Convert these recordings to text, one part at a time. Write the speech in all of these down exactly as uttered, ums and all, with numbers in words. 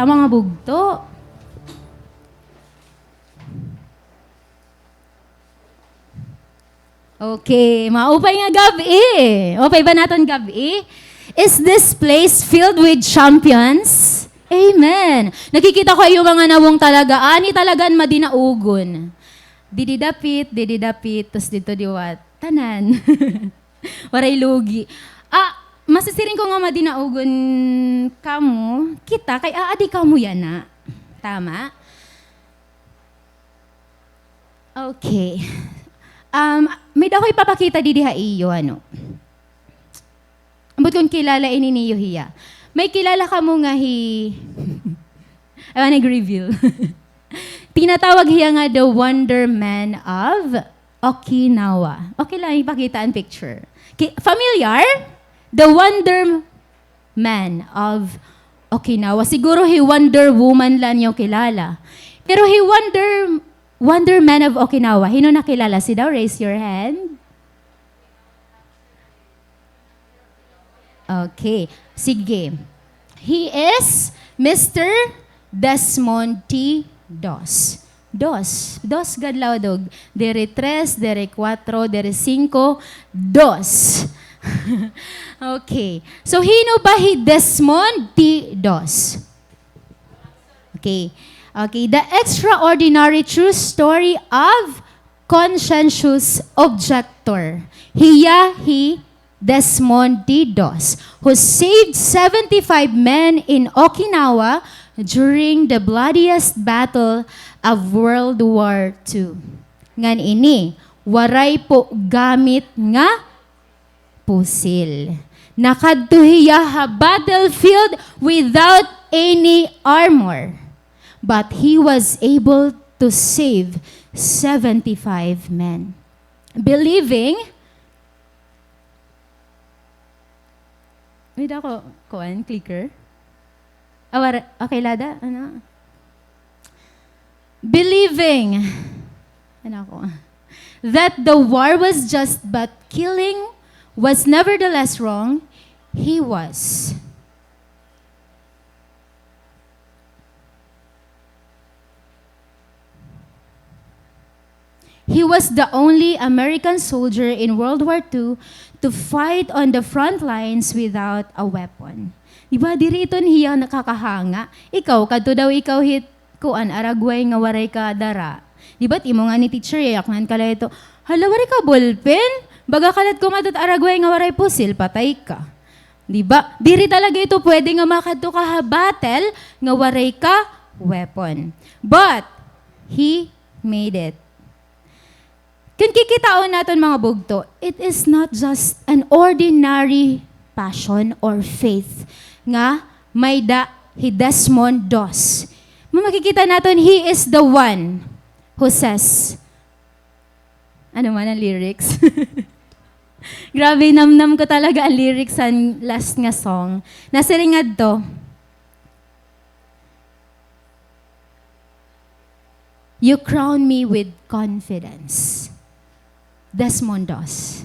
Tama nga bugto. Okay, maupay nga gab-i. Upay ba naton gab-i? Is this place filled with champions? Amen. Nakikita ko iyo mga nawong talaga. Ani talaga an madinaugon. Didi dapit, didi dapit, tas didto liwat. Tanan. Waray lugi. Ah, masisiring ko nga madinaugon kamo, kita, kay aadi kamo yana. Tama? Okay. Um, may-ada ako ipapakita didi ha iyo, ano. Ambot kon kilala ini niyo hiya. May kilala kamo nga hi-, I wanna reveal. Tinatawag hiya nga the Wonder Man of Okinawa. Okay lang, ipakita an picture. Ki-, familiar? The Wonder Man of Okinawa. Siguro hi Wonder Woman lang niyo kilala. Pero hi Wonder, Wonder Man of Okinawa. Hin-o nakilala? Sit daw, raise your hand. Okay. Sige. He is Mister Desmond T. Doss. Dos. Dos gad lawdog. Diri tres, diri kuwatro, diri singko, dos. Okay. So, hin-o ba hi Desmond T. Doss? Okay. Okay. The extraordinary true story of conscientious objector. Hiya hi Desmond T. Doss, who saved seventy-five men in Okinawa during the bloodiest battle of World War Two. Ngan ini, waray po gamit nga pusil. Nakadto hiya ha battlefield without any armor. But he was able to save seventy-five men. Believing, may-ada ko, kuan, clicker? Ah, wara, okay, lada, ano? Believing, ano ko, that the war was just but killing was nevertheless wrong, he was. He was the only American soldier in World War Two to fight on the front lines without a weapon. Di ba, diri iton hiya nakakahanga. Ikaw, kadto daw ikaw hit, kuan, aragway nga waray ka dara. Di ba, it imo ngani teacher, yayaknan ka la ito, "Hala, waray ka ballpen? Baga ka la it kumadto hit aragway nga waray pusil, patay ka." Di ba? Diri talaga ito pwede nga makadto ka ha battle nga waray ka weapon. But, he made it. Kun kikitaon naton, mga bugto, it is not just an ordinary passion or faith nga may-ada hi Desmond Doss. Makikita naton, he is the one who says, ano man an lyrics? Grabe, namnam ko talaga an lyrics han last nga song. Nasiring ngadto, "You crown me with confidence." Desmond Doss.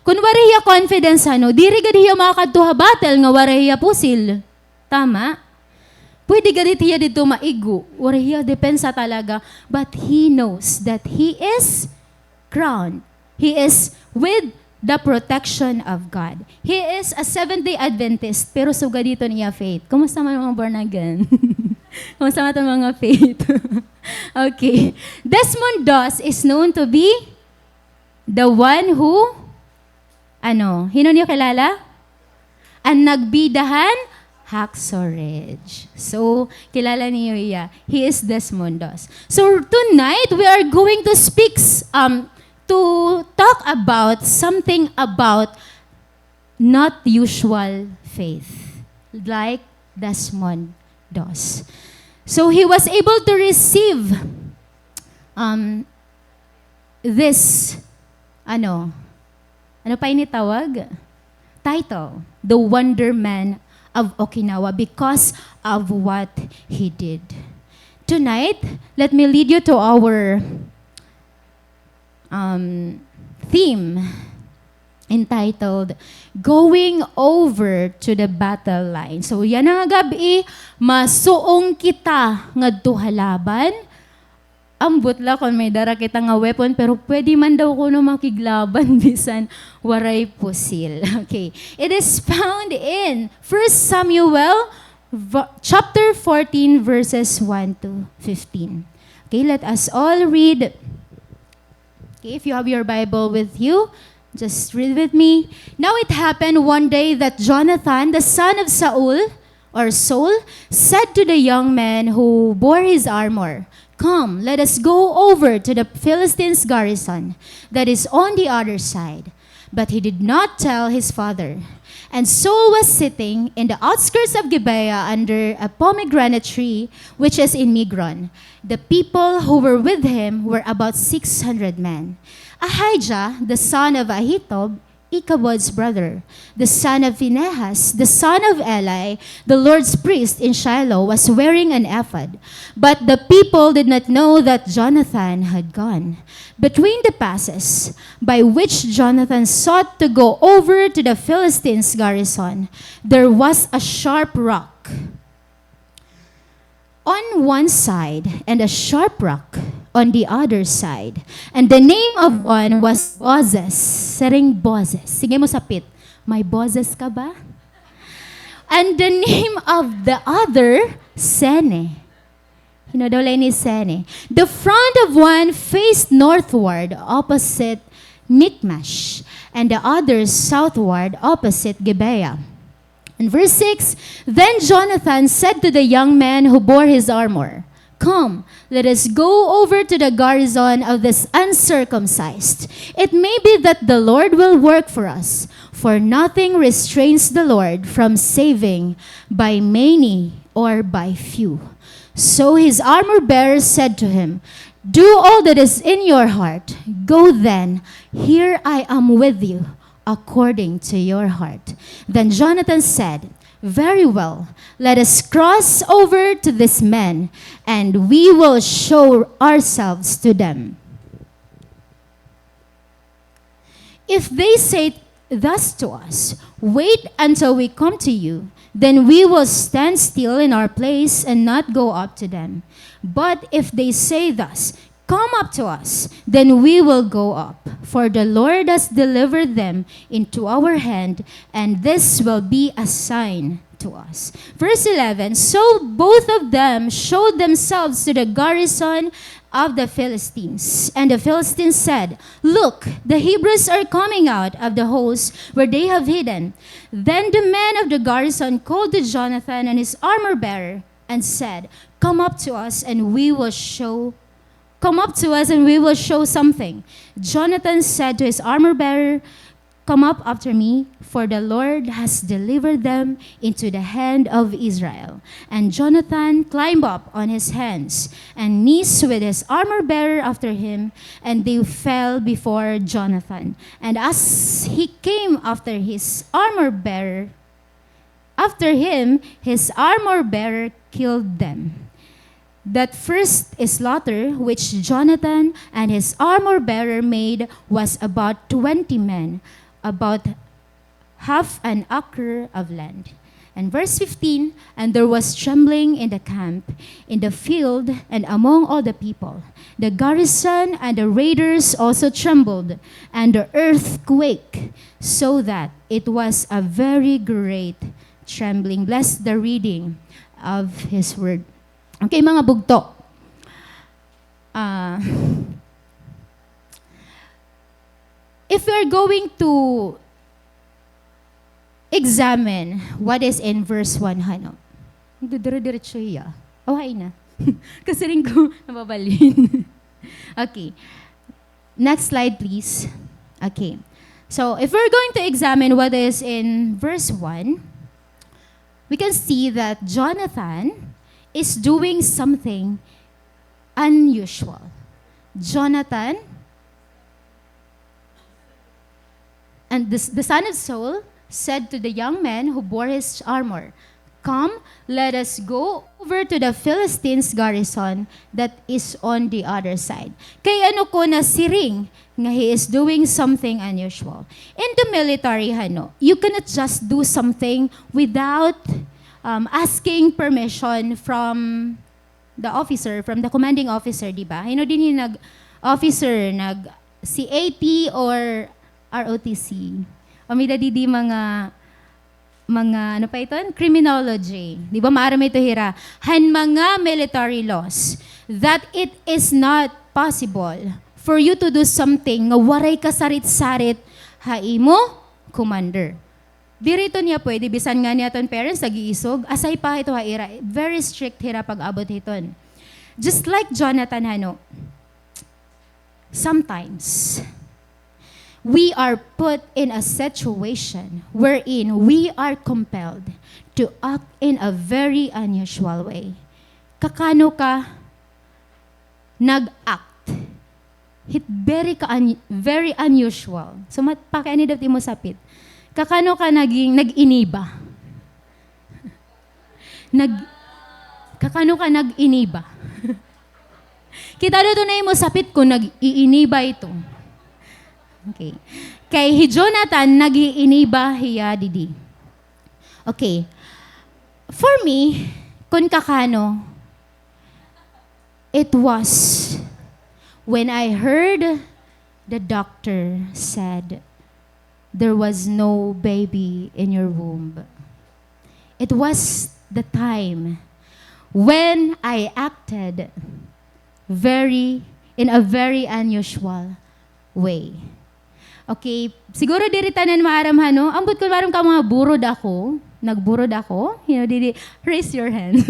Kun waray hiya confidence, ano, diri gad hiya makakadto ha battle nga waray hiya pusil. Tama? Pwede gad hiya didto maigo, waray hiya depensa talaga, but he knows that he is crowned. He is with the protection of God. He is a Seventh-day Adventist, pero sugad hiton iya faith. Kumusta man mga born again? Kumusta man iton mga faith? Okay. Desmond Doss is known to be the one who, ano, hin-o niyo kilala? An nagbida han Hacksaw Ridge. So, kilala niyo iya. He is Desmond Doss. So, tonight, we are going to speak, s-, um, to talk about something about not usual faith, like Desmond Doss. So, he was able to receive, um, this, ano, ano pa ini tawag? Title, The Wonder Man of Okinawa, because of what he did. Tonight, let me lead you to our, um, theme. entitled Going Over to the Battle Line. So, yana nga gab-i, masuong kita ngadto ha laban. Ambot la kon may dara kita nga weapon, pero pwede man daw kuno makiglaban bisan waray pusil. Okay. It is found in First Samuel va-, chapter fourteen, verses one to fifteen. Okay, let us all read. Okay, if you have your Bible with you, just read with me. Now it happened one day that Jonathan, the son of Saul, or Saul, said to the young man who bore his armor, "Come, let us go over to the Philistines' garrison that is on the other side." But he did not tell his father. And Saul was sitting in the outskirts of Gibeah under a pomegranate tree, which is in Migron. The people who were with him were about six hundred men. Ahijah, the son of Ahitub, Ichabod's brother, the son of Phinehas, the son of Eli, the Lord's priest in Shiloh, was wearing an ephod. But the people did not know that Jonathan had gone. Between the passes by which Jonathan sought to go over to the Philistines' garrison, there was a sharp rock on one side and a sharp rock on the other side. And the name of one was Bozez. Siring Bozez. Sige mo sapit. May boses ka ba? And the name of the other, Sene. Hin-o daw la ini Sene? The front of one faced northward opposite Michmash, and the other southward opposite Gibeah. In verse six, then Jonathan said to the young man who bore his armor, "Come, let us go over to the garrison of this uncircumcised. It may be that the Lord will work for us, for nothing restrains the Lord from saving by many or by few." So his armor bearer said to him, "Do all that is in your heart. Go then, here I am with you, according to your heart." Then Jonathan said, "Very well, let us cross over to these men, and we will show ourselves to them. If they say thus to us, 'Wait until we come to you,' then we will stand still in our place and not go up to them. But if they say thus, 'Come up to us,' then we will go up. For the Lord has delivered them into our hand, and this will be a sign to us." Verse eleven, so both of them showed themselves to the garrison of the Philistines. And the Philistines said, "Look, the Hebrews are coming out of the holes where they have hidden." Then the men of the garrison called to Jonathan and his armor bearer and said, "Come up to us and we will show, come up to us and we will show something." Jonathan said to his armor bearer, "Come up after me, for the Lord has delivered them into the hand of Israel." And Jonathan climbed up on his hands and knees with his armor bearer after him, and they fell before Jonathan. And as he came after his armor bearer, after him, his armor bearer killed them. That first slaughter which Jonathan and his armor bearer made was about twenty men, about half an acre of land. And verse fifteen, and there was trembling in the camp, in the field, and among all the people. The garrison and the raiders also trembled, and the earth quaked, so that it was a very great trembling. Bless the reading of His word. Okay, mga bugto. Ah, if we're going to examine what is in verse one, hano? Dire-diretso hiya. Aw, hain na. Kasiring ko, nababalhin. Okay. Next slide, please. Okay. So, if we're going to examine what is in verse one, we can see that Jonathan is doing something unusual. Jonathan, and the, the son of Saul, said to the young men who bore his armor, "Come, let us go over to the Philistines' garrison that is on the other side." Kay ano ko nasiring nga he is doing something unusual. In the military, hano, you cannot just do something without, um, asking permission from the officer, from the commanding officer, di ba? Hino dinhi nag-officer, nag-C A P or R O T C? O may-ada didi mga, mga, ano pa iton? Criminology. Di ba, maaram ito hira? Han mga military laws, that it is not possible for you to do something nga waray kasarit-sarit ha imo commander. Diri ito niya pwede, bisan ngani aton parents nag-iisog, asay pa ito ha ira, very strict hira pag-abot hiton. Just like Jonathan, hano, sometimes, we are put in a situation wherein we are compelled to act in a very unusual way. Kakano ka nag-act? It very ka-, un-, very unusual. So, mat-, pakiani daw it imo sapit. Kakano ka naging, nag-iniba? Nag-, kakano ka nag-iniba? Kita daw ito na imo sapit kon nag-iiniba ito. Okay. Kay hi Jonathan, nag-iiniba hiya didi. Okay. For me, kon kakano, it was when I heard the doctor said, "There was no baby in your womb." It was the time when I acted very, in a very unusual way. Okay, siguro diri tanan maaram, hano? Ambot kon maaram kamo nga burod ako, nagburod ako, you know, didi, raise your hand.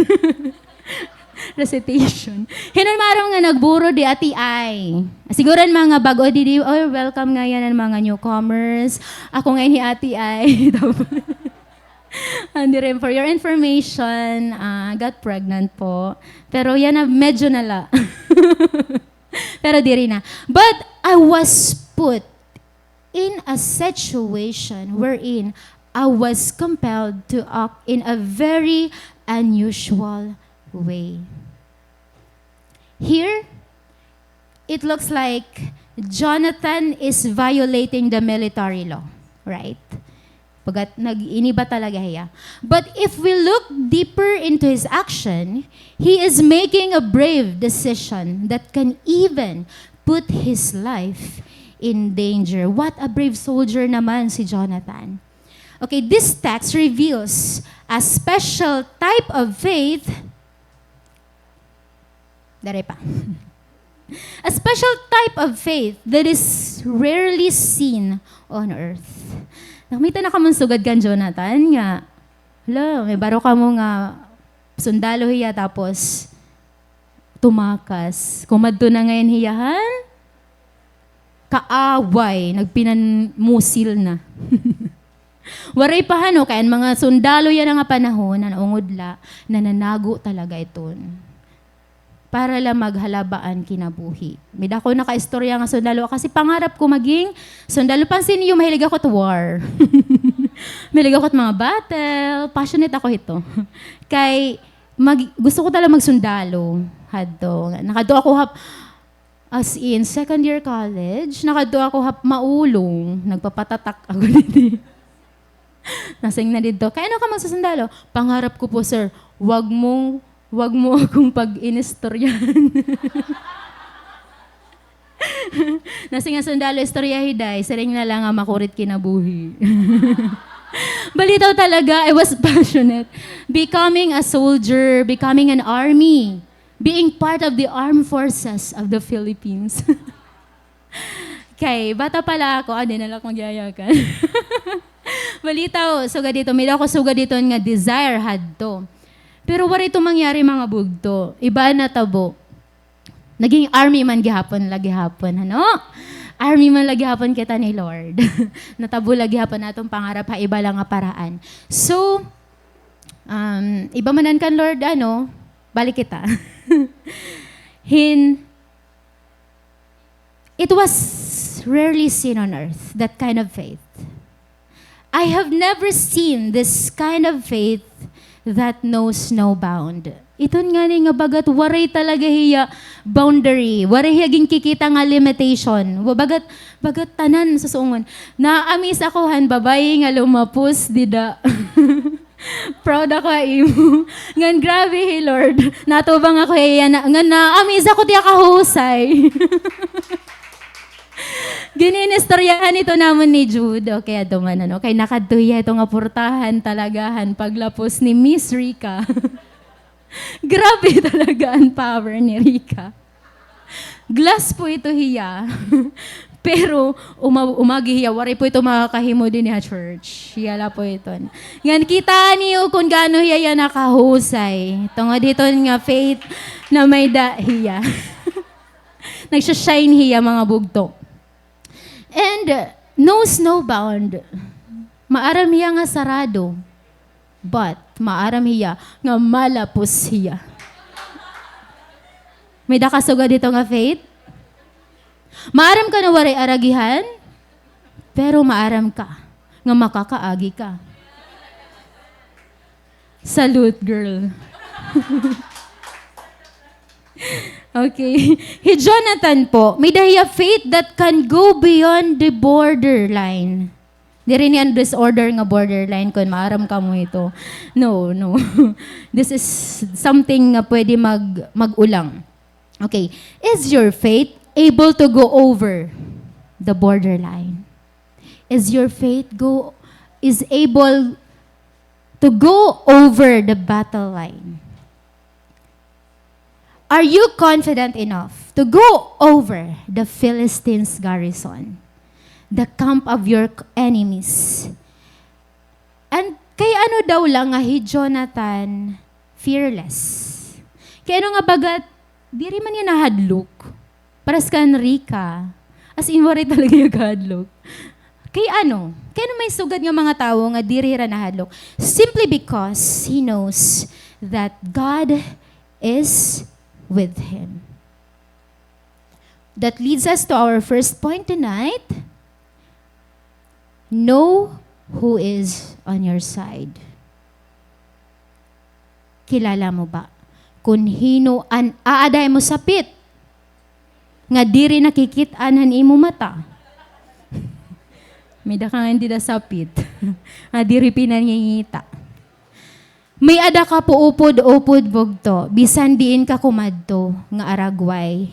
Recitation. Hin-o an maaram nga nagburod di, Ate Ai? Siguro an mga bag-o didi, oh, welcome ngay-an an mga newcomers. Ako ngay-an hi Ate Ai. Tapos, ah, diri, for your information, ah, got pregnant po. Pero yana, medyo na la. Pero diri na. But I was put in a situation wherein I was compelled to act in a very unusual way. Here, it looks like Jonathan is violating the military law, right? Pagkat nag-iniba talaga hiya. But if we look deeper into his action, he is making a brave decision that can even put his life in danger. What a brave soldier naman si Jonathan. Okay, this text reveals a special type of faith. Diri pa. A special type of faith that is rarely seen on earth. Nakamita na kamo hin sugad kan Jonathan nga, hala, may baro kamo nga sundalo hiya tapos tumakas. Kumadto na ngay-an hiya han kaaway, nagpinanmusil na. Waray pa, hano, kay an mga sundalo yana nga panahon, nanungod la, nananago talaga iton. Para la maghalaba an kinabuhi. May-ada ako nakaistorya nga sundalo, kasi pangarap ko maging sundalo. Pansin niyo, mahilig ako it war. Mahilig ako it mga battle. Passionate ako hito. Kay, mag-, gusto ko talaga magsundalo. Hadto. Nakadto ako ha, as in, second year college, nakadto ako ha Maulong, nagpapatatak ako didi. Nasiring na didto, "Kay ano ka magsusundalo?" "Pangarap ko po, sir, wag mong, wag mo akong pag-inistoryahan." Nasiring an sundalo, "Istoryahi, day. Siring na la nga makurit kinabuhi." Balitaw talaga, I was passionate. Becoming a soldier, becoming an army, being part of the armed forces of the Philippines. Kay, bata pa la ako, ah, di na la ako magyayakan. Balitaw, sugad dito, may-ada ako sugad dito nga desire hadto. Pero waray ito mangyari, mga bugto. Iba an natabo. Naging army man gihapon la gihapon, ano? Army man la gihapon kita ni Lord. Natabo la gihapon aton pangarap ha iba la nga paraan. So, um, iba man an kan Lord, ano, balik kita. Hin-, it was rarely seen on earth, that kind of faith. I have never seen this kind of faith that knows no bound. Iton ngani nga bagat waray talaga hiya boundary, waray hiya ginkikita nga limitation. Wa-, bagat, bagat tanan sa suongon. Na-amaze ako han babayi nga lumapos dida. Proud ako ha imo. Ngan grabe hi Lord. Natubang ako ha iya na, ngan na-amaze ako tiya kahusay. Gin-inistoryahan ito namon ni Jude. Okay, adto man, ano. Kay nakadto hiya ito nga purtahan talaga han paglapos ni Miss Rica. Grabe talaga an power ni Rica. Glass po ito hiya. Pero uma-, umagi hiya, waray po ito makakahimo dinhi ha church. Hiya la po iton. Ngan kita niyo kon gaano hiya yana kahusay. Tungod hiton nga faith na may-ada hiya. Nagsha-shine hiya, mga bugto. And, uh, no snowbound. Maaram hiya nga sarado. But, maaram hiya nga malapos hiya. May-ada ka sugad hito nga faith? Maaram ka nga waray aragihan, pero maaram ka nga makakaagi ka. Salute, girl. Okay. Hi Jonathan po, may-ada hiya faith that can go beyond the borderline. Diri ini an disorder nga borderline kon maaram kamo hito. No, no. This is something nga pwede mag-, mag-ulang. Okay. Is your faith able to go over the borderline? Is your faith go, is able to go over the battle line? Are you confident enough to go over the Philistines' garrison, the camp of your k-, enemies? And kay ano daw la nga hi Jonathan fearless? Kay ano nga bagat, diri man hiya nahadlok. Paras kan Rica. As in, waray talaga hiya kahadlok. Kay ano? Kay ano may sugad nga mga tawo nga diri hira nahadlok? Simply because he knows that God is with him. That leads us to our first point tonight. Know who is on your side. Kilala mo ba kon hin-o an aada ha imo sapit nga diri nakikit-an han imo mata? May-ada ka ngani dida sapit nga diri pinangingita. May-ada ka po upod-upod bugto, bisan diin ka kumadto nga aragway.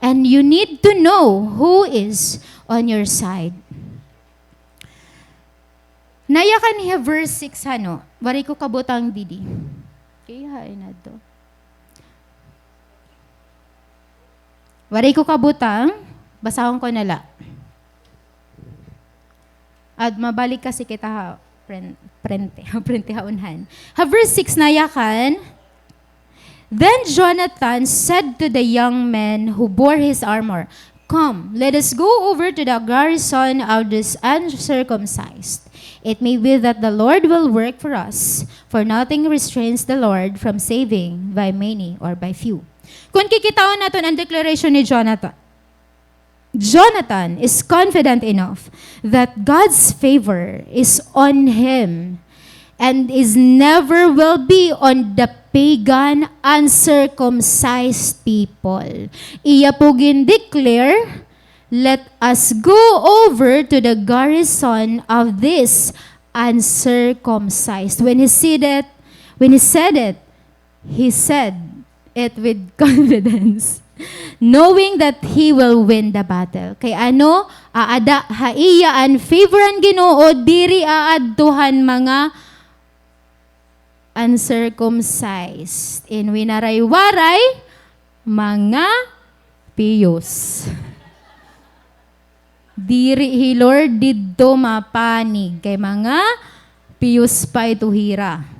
And you need to know who is on your side. Nayakan hiya verse six, hano? Waray ko kabutang didi. Okay, hain adto. Waray ko kabutang, basahon ko na la. At mabalik kasi kita ha pren-, prente, prente ha unhan. Ha verse six nayakan, Then Jonathan said to the young men who bore his armor, "Come, let us go over to the garrison of this uncircumcised. It may be that the Lord will work for us, for nothing restrains the Lord from saving by many or by few." Kon kikitaon naton an declaration ni Jonathan, Jonathan is confident enough that God's favor is on him and is never will be on the pagan, uncircumcised people. Iya po gin-declare, "Let us go over to the garrison of this uncircumcised." When he said it, when he said it, He said it with confidence, knowing that he will win the battle. Kay ano, aada ha iya an favor han Ginoo, diri aadto han mga uncircumcised. In winaray-waray, mga piyos. Diri hi Lord didto mapanig kay mga piyos pa ito hira.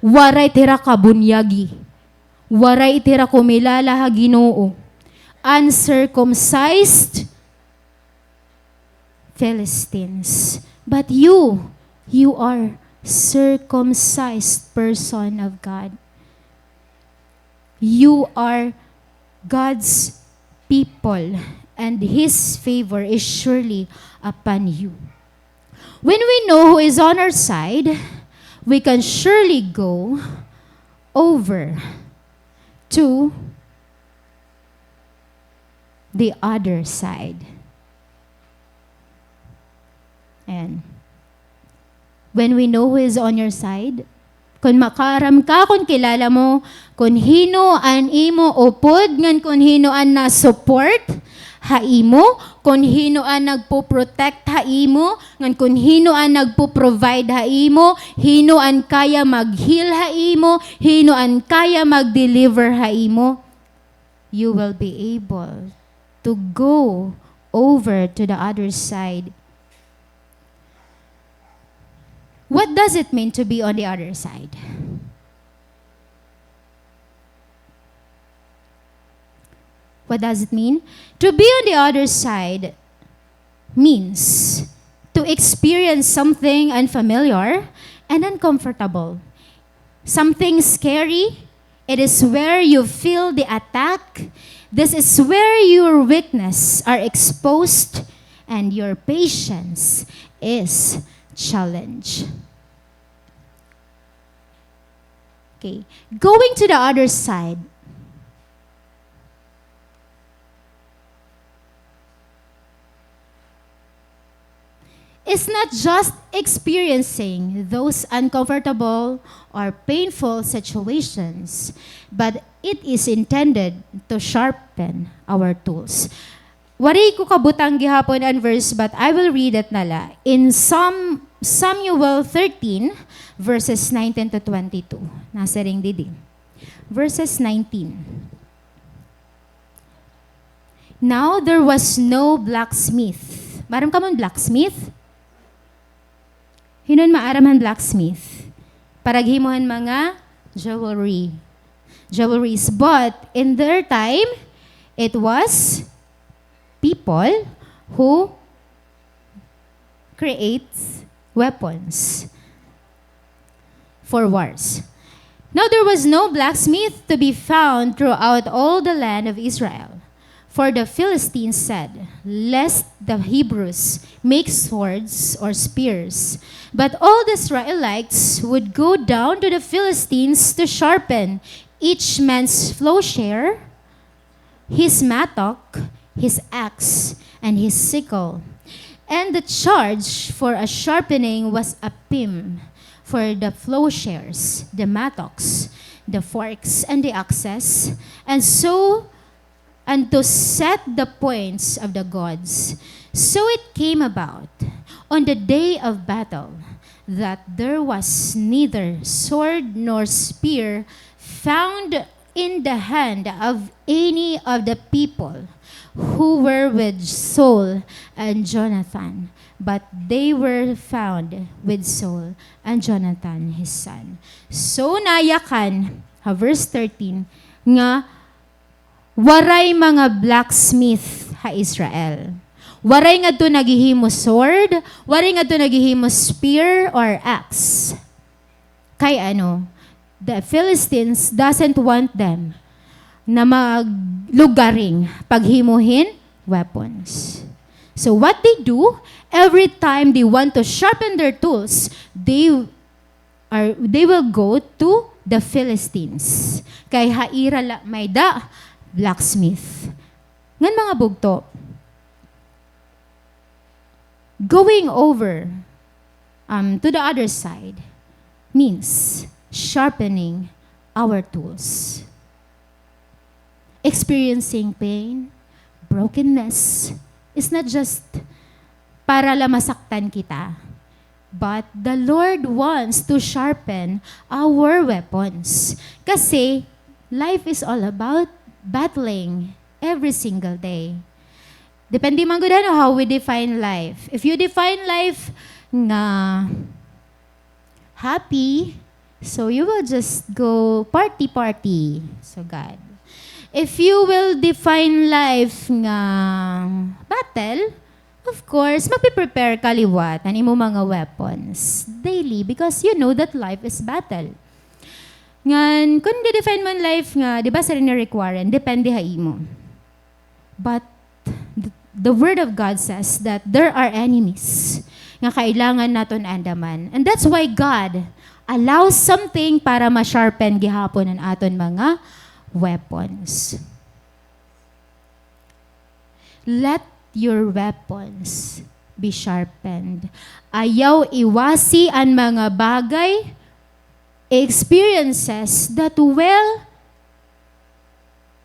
Waray it hira kabunyagi. Waray it hira kumilala ha Ginoo. Uncircumcised Philistines. But you, you are circumcised person of God. You are God's people, and His favor is surely upon you. When we know who is on our side, we can surely go over to the other side. Ayan. When we know who is on your side, kon makaaram ka, kon kilala mo, kon hin-o an imo upod, ngan kon hin-o an na-support ha imo, kon hin-o an nagpo-protect ha imo, ngan kon hin-o an nagpo-provide ha imo, hin-o an kaya mag-heal ha imo, hin-o an kaya mag-deliver ha imo, you will be able to go over to the other side. What does it mean to be on the other side? What does it mean? To be on the other side means to experience something unfamiliar and uncomfortable, something scary. It is where you feel the attack. This is where your weakness are exposed and your patience is challenged. Okay, going to the other side is not just experiencing those uncomfortable or painful situations, but it is intended to sharpen our tools. Waray ko kabutang gihapon an verse, but I will read it na la. In Psalm, Samuel thirteen, verses nineteen to twenty-two. Nasiring didi. Verses nineteen. Now there was no blacksmith. Maaram kamo hin blacksmith? Hin-o an maaram han blacksmith? Paraghimo han mga jewelry. Jewelries. But in their time, it was people who creates weapons for wars. Now there was no blacksmith to be found throughout all the land of Israel, for the Philistines said, "Lest the Hebrews make swords or spears." But all the Israelites would go down to the Philistines to sharpen each man's plowshare, his mattock, his axe, and his sickle. And the charge for a sharpening was a beam for the plowshares, the mattocks, the forks, and the axes, and so, and to set the points of the goads. So it came about on the day of battle that there was neither sword nor spear found in the hand of any of the people who were with Saul and Jonathan, but they were found with Saul and Jonathan his son. So, nayakan ha verse thirteen nga waray mga blacksmith ha Israel. Waray ngadto naghihimo sword, waray ngadto naghihimo spear or axe. Kay ano, the Philistines doesn't want them na maglugaring paghimo hin weapons. So what they do, every time they want to sharpen their tools, they are, they will go to the Philistines. Kay ha ira la may-ada blacksmith. Ngan mga bugto, going over, um, to the other side means sharpening our tools. Experiencing pain, brokenness, is not just para la masaktan kita, but the Lord wants to sharpen our weapons. Kasi life is all about battling every single day. Depende man gud ano how we define life. If you define life nga happy, so you will just go party, party. So God. If you will define life nga battle, of course, magpe-prepare ka liwat an imo mga weapons daily because you know that life is battle. Ngan, kung di-define mo an life nga, di ba, sa rin ni Rick Warren, depende ha imo. But th-, the Word of God says that there are enemies. nga kailangan naton andaman. And that's why God allows something para ma-sharpen gihapon an aton mga weapons. Let your weapons be sharpened. Ayaw iwasi an mga bagay, experiences that will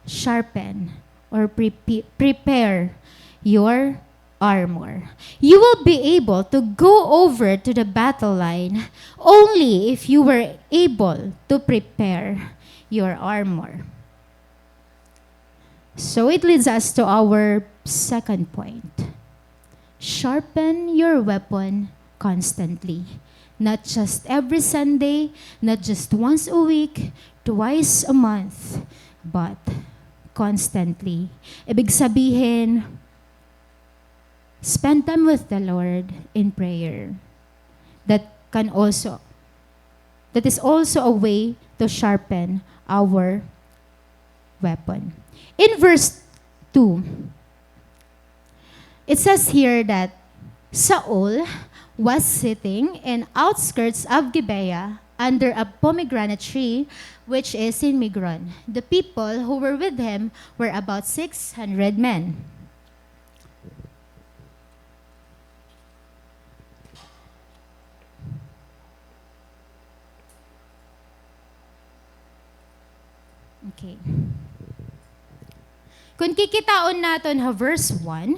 sharpen or prepe-, prepare your armor. You will be able to go over to the battle line only if you were able to prepare your armor. So it leads us to our second point. Sharpen your weapon constantly. Not just every Sunday, not just once a week, twice a month, but constantly. Ibig sabihin, spend time with the Lord in prayer. That can also, that is also a way to sharpen our weapon. In verse two, it says here that Saul was sitting in outskirts of Gibeah under a pomegranate tree, which is in Migron. The people who were with him were about six hundred men. Okay. Kon kikitaon naton ha verse one,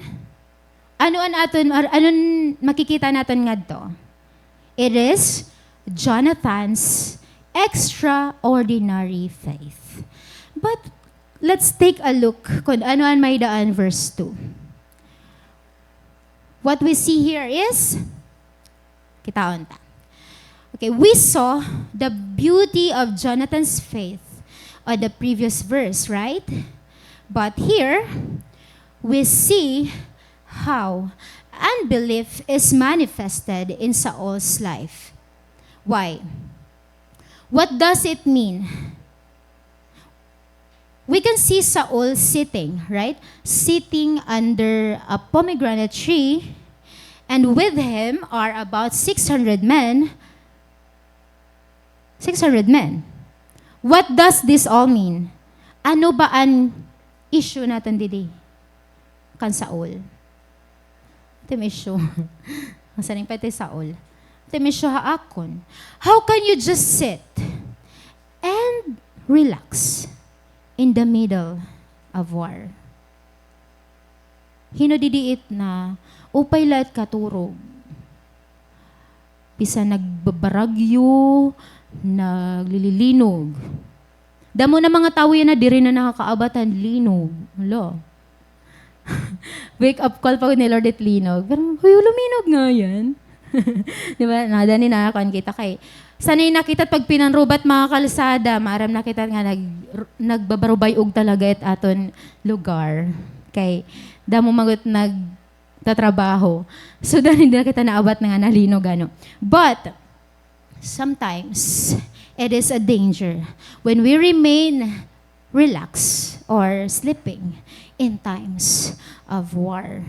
ano an aton, or ano an makikita naton ngadto? It is Jonathan's extraordinary faith. But let's take a look kon ano an may-ada ha verse two. What we see here is, kitaon ta. Okay, we saw the beauty of Jonathan's faith on the previous verse, right? But here, we see how unbelief is manifested in Saul's life. Why? What does it mean? We can see Saul sitting, right? Sitting under a pomegranate tree, and with him are about six hundred men. Six hundred men. What does this all mean? Ano ba an issue naton didi kan Saul? Ito an issue. Masaning pa ito Saul. Ito an issue ha akon. How can you just sit and relax in the middle of war? Hin-o didi it naupay la it katurog. Bisan nagbabaragyo, naglililinog. Damo na mga tawo yana, diri na nakakaabat han linog. Hala. Wake up call pa gud ni Lord it linog. Pero, "Hoy, luminog nga yan." Di ba? Nadani na, kuan kita kay sanay na kita pag pinanrubat mga kalsada, maaram na kita nga nag-, nagbabarubay-og talaga it aton lugar. Kay damo man gud nagtatrabaho. So, dani na kita naabat na nga nalinog, ano. But, sometimes, it is a danger when we remain relaxed or sleeping in times of war.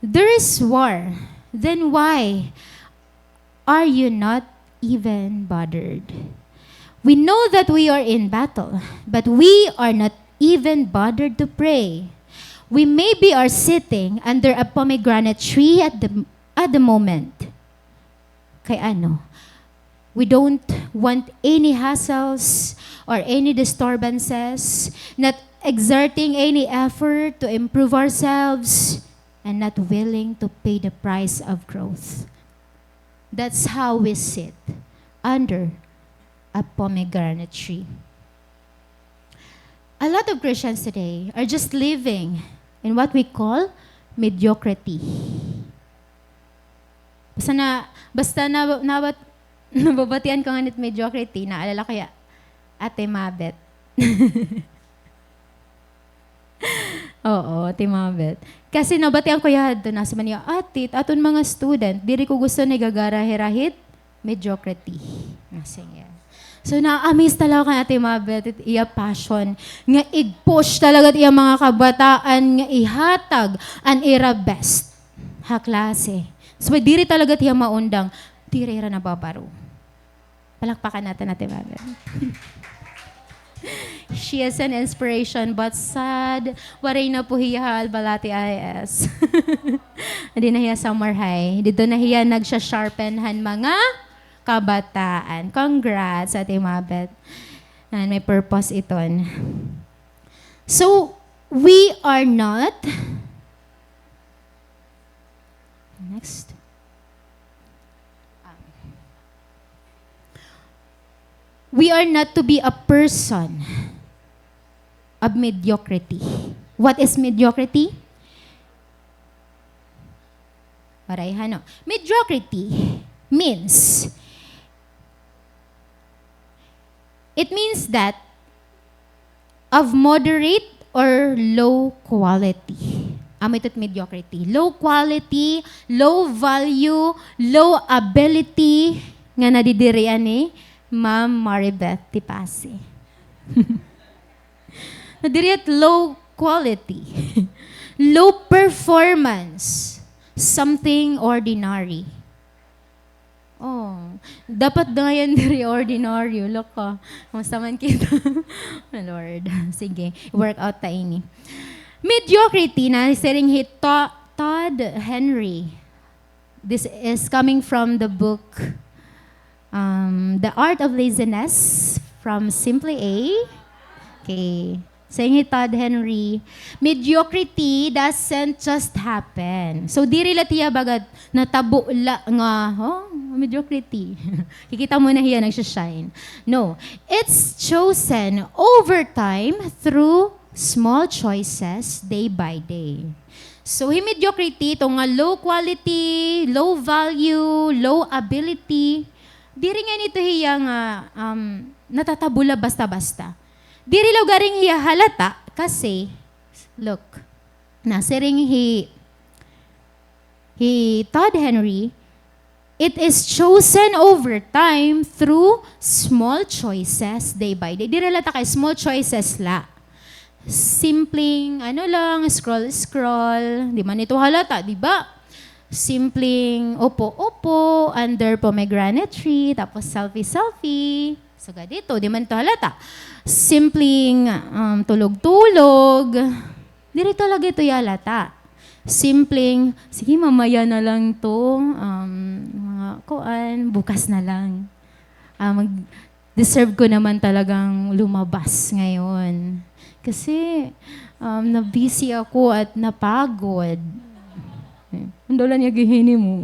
There is war, then why are you not even bothered? We know that we are in battle, but we are not even bothered to pray. We maybe are sitting under a pomegranate tree at the, at the moment. Kay ano, we don't want any hassles or any disturbances, not exerting any effort to improve ourselves, and not willing to pay the price of growth. That's how we sit under a pomegranate tree. A lot of Christians today are just living in what we call mediocrity. Basta na, basta na, na, nababatian ko ngani it mediocrity, naalala ko hi Ate Mabet. Oo, Ate Mabet. Kasi nabatian ko hiya hadto, nasiring man hiya, "Ate, it aton mga student, diri ko gusto nagagarahi-rahi hit mediocrity." Nasiring hiya. So, na-amaze talaga kan Ate Mabet it iya passion nga ig-push talaga it iya mga kabataan nga ihatag an ira best. ha klase. So, diri talaga hiya maundang. Diri hira nababaro. Palakpakan natin, Ate Mabel. She is an inspiration, but sad, waray na po hiya ha Albalate I S. Didto na hiya Samar High. Didto na hiya nagsha-sharpen han mga kabataan. Congrats, Ate Mabel. And may purpose iton. So, we are not, next. We are not to be a person of mediocrity. What is mediocrity? Waray, ha, no? Mediocrity means, it means that of moderate or low quality. Amo ito it mediocrity. Low quality, low value, low ability nga nadidirian ni Ma'am Maribeth Tipase. Nadiri it low quality, low performance, something ordinary. Oh, dapat dayon diri ordinaryo, loko. Kumusta man kita? Oh, Lord. Sige, work out ta ini. Mediocrity, nasiring hi To-, Todd Henry. This is coming from the book, um, The Art of Laziness from Simply A. Okay. Siring hi Todd Henry, "Mediocrity doesn't just happen." So, diri la hiya baga natabo la nga, oh, mediocrity. Kikita mo na hiya nagsha-shine. No. It's chosen over time through small choices day by day. So, hi mediocrity, ito nga low quality, low value, low ability, diri ngani ito hiya nga, um, natatabo la basta-basta. Diri la garing hiya halata kasi, look, nasiring hi, hi Todd Henry, "It is chosen over time through small choices day by day." Diri la ta kay small choices la. Simpleng, ano lang, scroll-scroll. Di man ito halata, di ba? Simpleng upo-upo under pomegranate tree, tapos selfie-selfie. Sugad ito, di man ito halata. Simpleng, um, tulog-tulog. Diri talaga ito halata. Simpleng, "Sige, mamaya na lang 'to. Um, mga kuan, bukas na lang." Ah, mag-, deserve ko naman talagang lumabas ngayon. Kasi, um, na-busy ako at napagod. Eh, ang daw la niya gihinimo.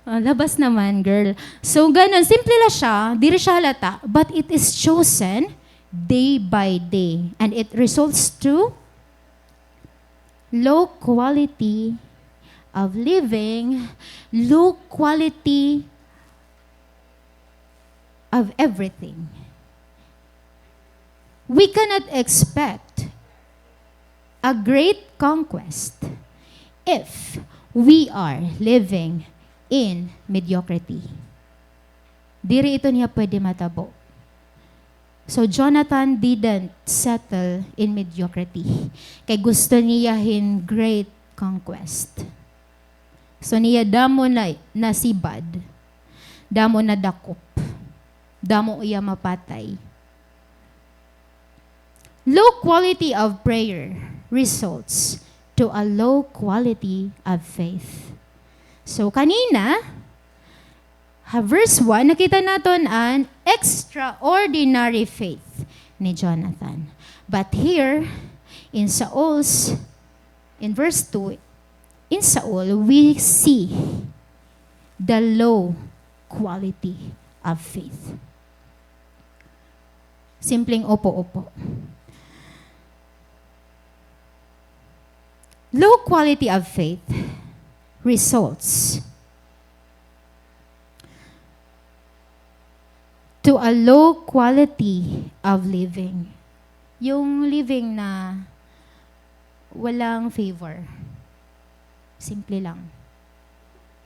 Ah, labas naman, girl. So, ganun. Simple la siya. Diri siya halata. But it is chosen day by day. And it results to low quality of living, low quality of everything. We cannot expect a great conquest if we are living in mediocrity. Diri ito niya pwede matabo. So, Jonathan didn't settle in mediocrity. Kay gusto niya hin great conquest. So, niya damo na nasibad, damo nadakop, damo iya mapatay. Low quality of prayer results to a low quality of faith. So, kanina, ha verse one, nakita naton an extraordinary faith ni Jonathan. But here, in Saul's, in verse two, in Saul, we see the low quality of faith. Simpleng upo-upo. Low quality of faith results to a low quality of living. Yung living na walang favor. Simple lang.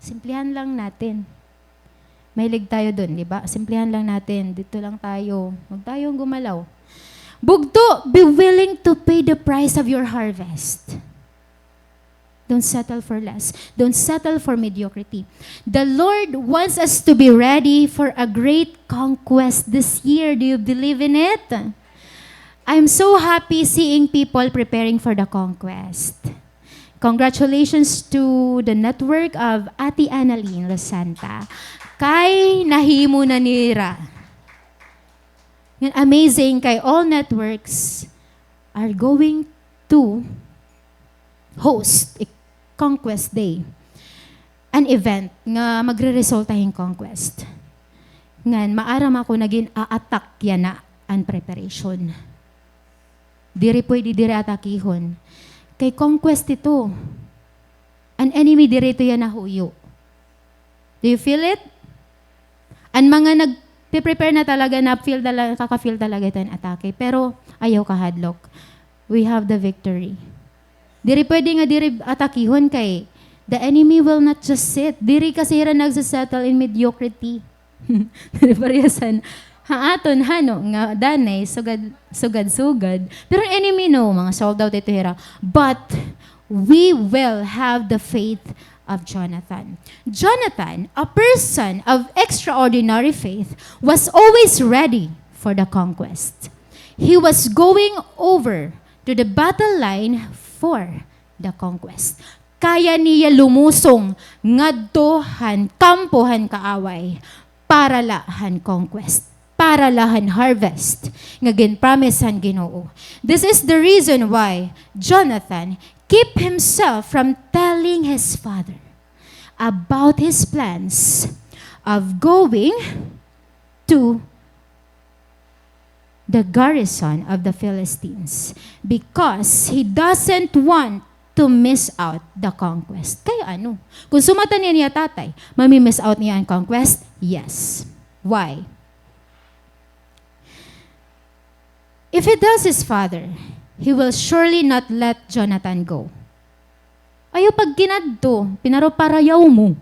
Simplihan lang natin. Mahilig tayo dun, di ba? Simplihan lang natin. Dito lang tayo. Huwag tayong gumalaw. Bugto, be willing to pay the price of your harvest. Don't settle for less. Don't settle for mediocrity. The Lord wants us to be ready for a great conquest this year. Do you believe in it? I'm so happy seeing people preparing for the conquest. Congratulations to the network of Ate Annalyn Losanta. Kay nahimo na nira. Ngan amazing kay all networks are going to host a Conquest Day, an event nga magreresulta hin conquest. Ngan maaram ako nga gin-a-attack yana an preparation. Diri pwede diri atakihon. Kay conquest ito. An enemy diri ito yana huyo. Do you feel it? An mga nagpe-prepare na talaga, na-feel tala-, kaka-feel talaga ito an atake. Pero ayaw kahadlok. We have the victory. Diri pwede nga diri atakihon kay the enemy will not just sit. Diri kasi hira nagse-settle in mediocrity. Diri parehas han ha aton, hano, nga danay, sugad, sugad-sugad. Pero enemy, no, mga sold out ito hira. But we will have the faith of Jonathan. Jonathan, a person of extraordinary faith, was always ready for the conquest. He was going over to the battle line for the conquest. Kaya niya lumusong ngadto han kampo han kaaway para la han conquest, para la han harvest nga gin-promise han Ginoo. This is the reason why Jonathan keep himself from telling his father about his plans of going to the garrison of the Philistines because he doesn't want to miss out the conquest. Kay ano? Kung sumatan niya niya tatay, mami-miss out niya an conquest? Yes. Why? If he tells his father, he will surely not let Jonathan go. Ayaw pagkinadto, pinaruparayaw mo.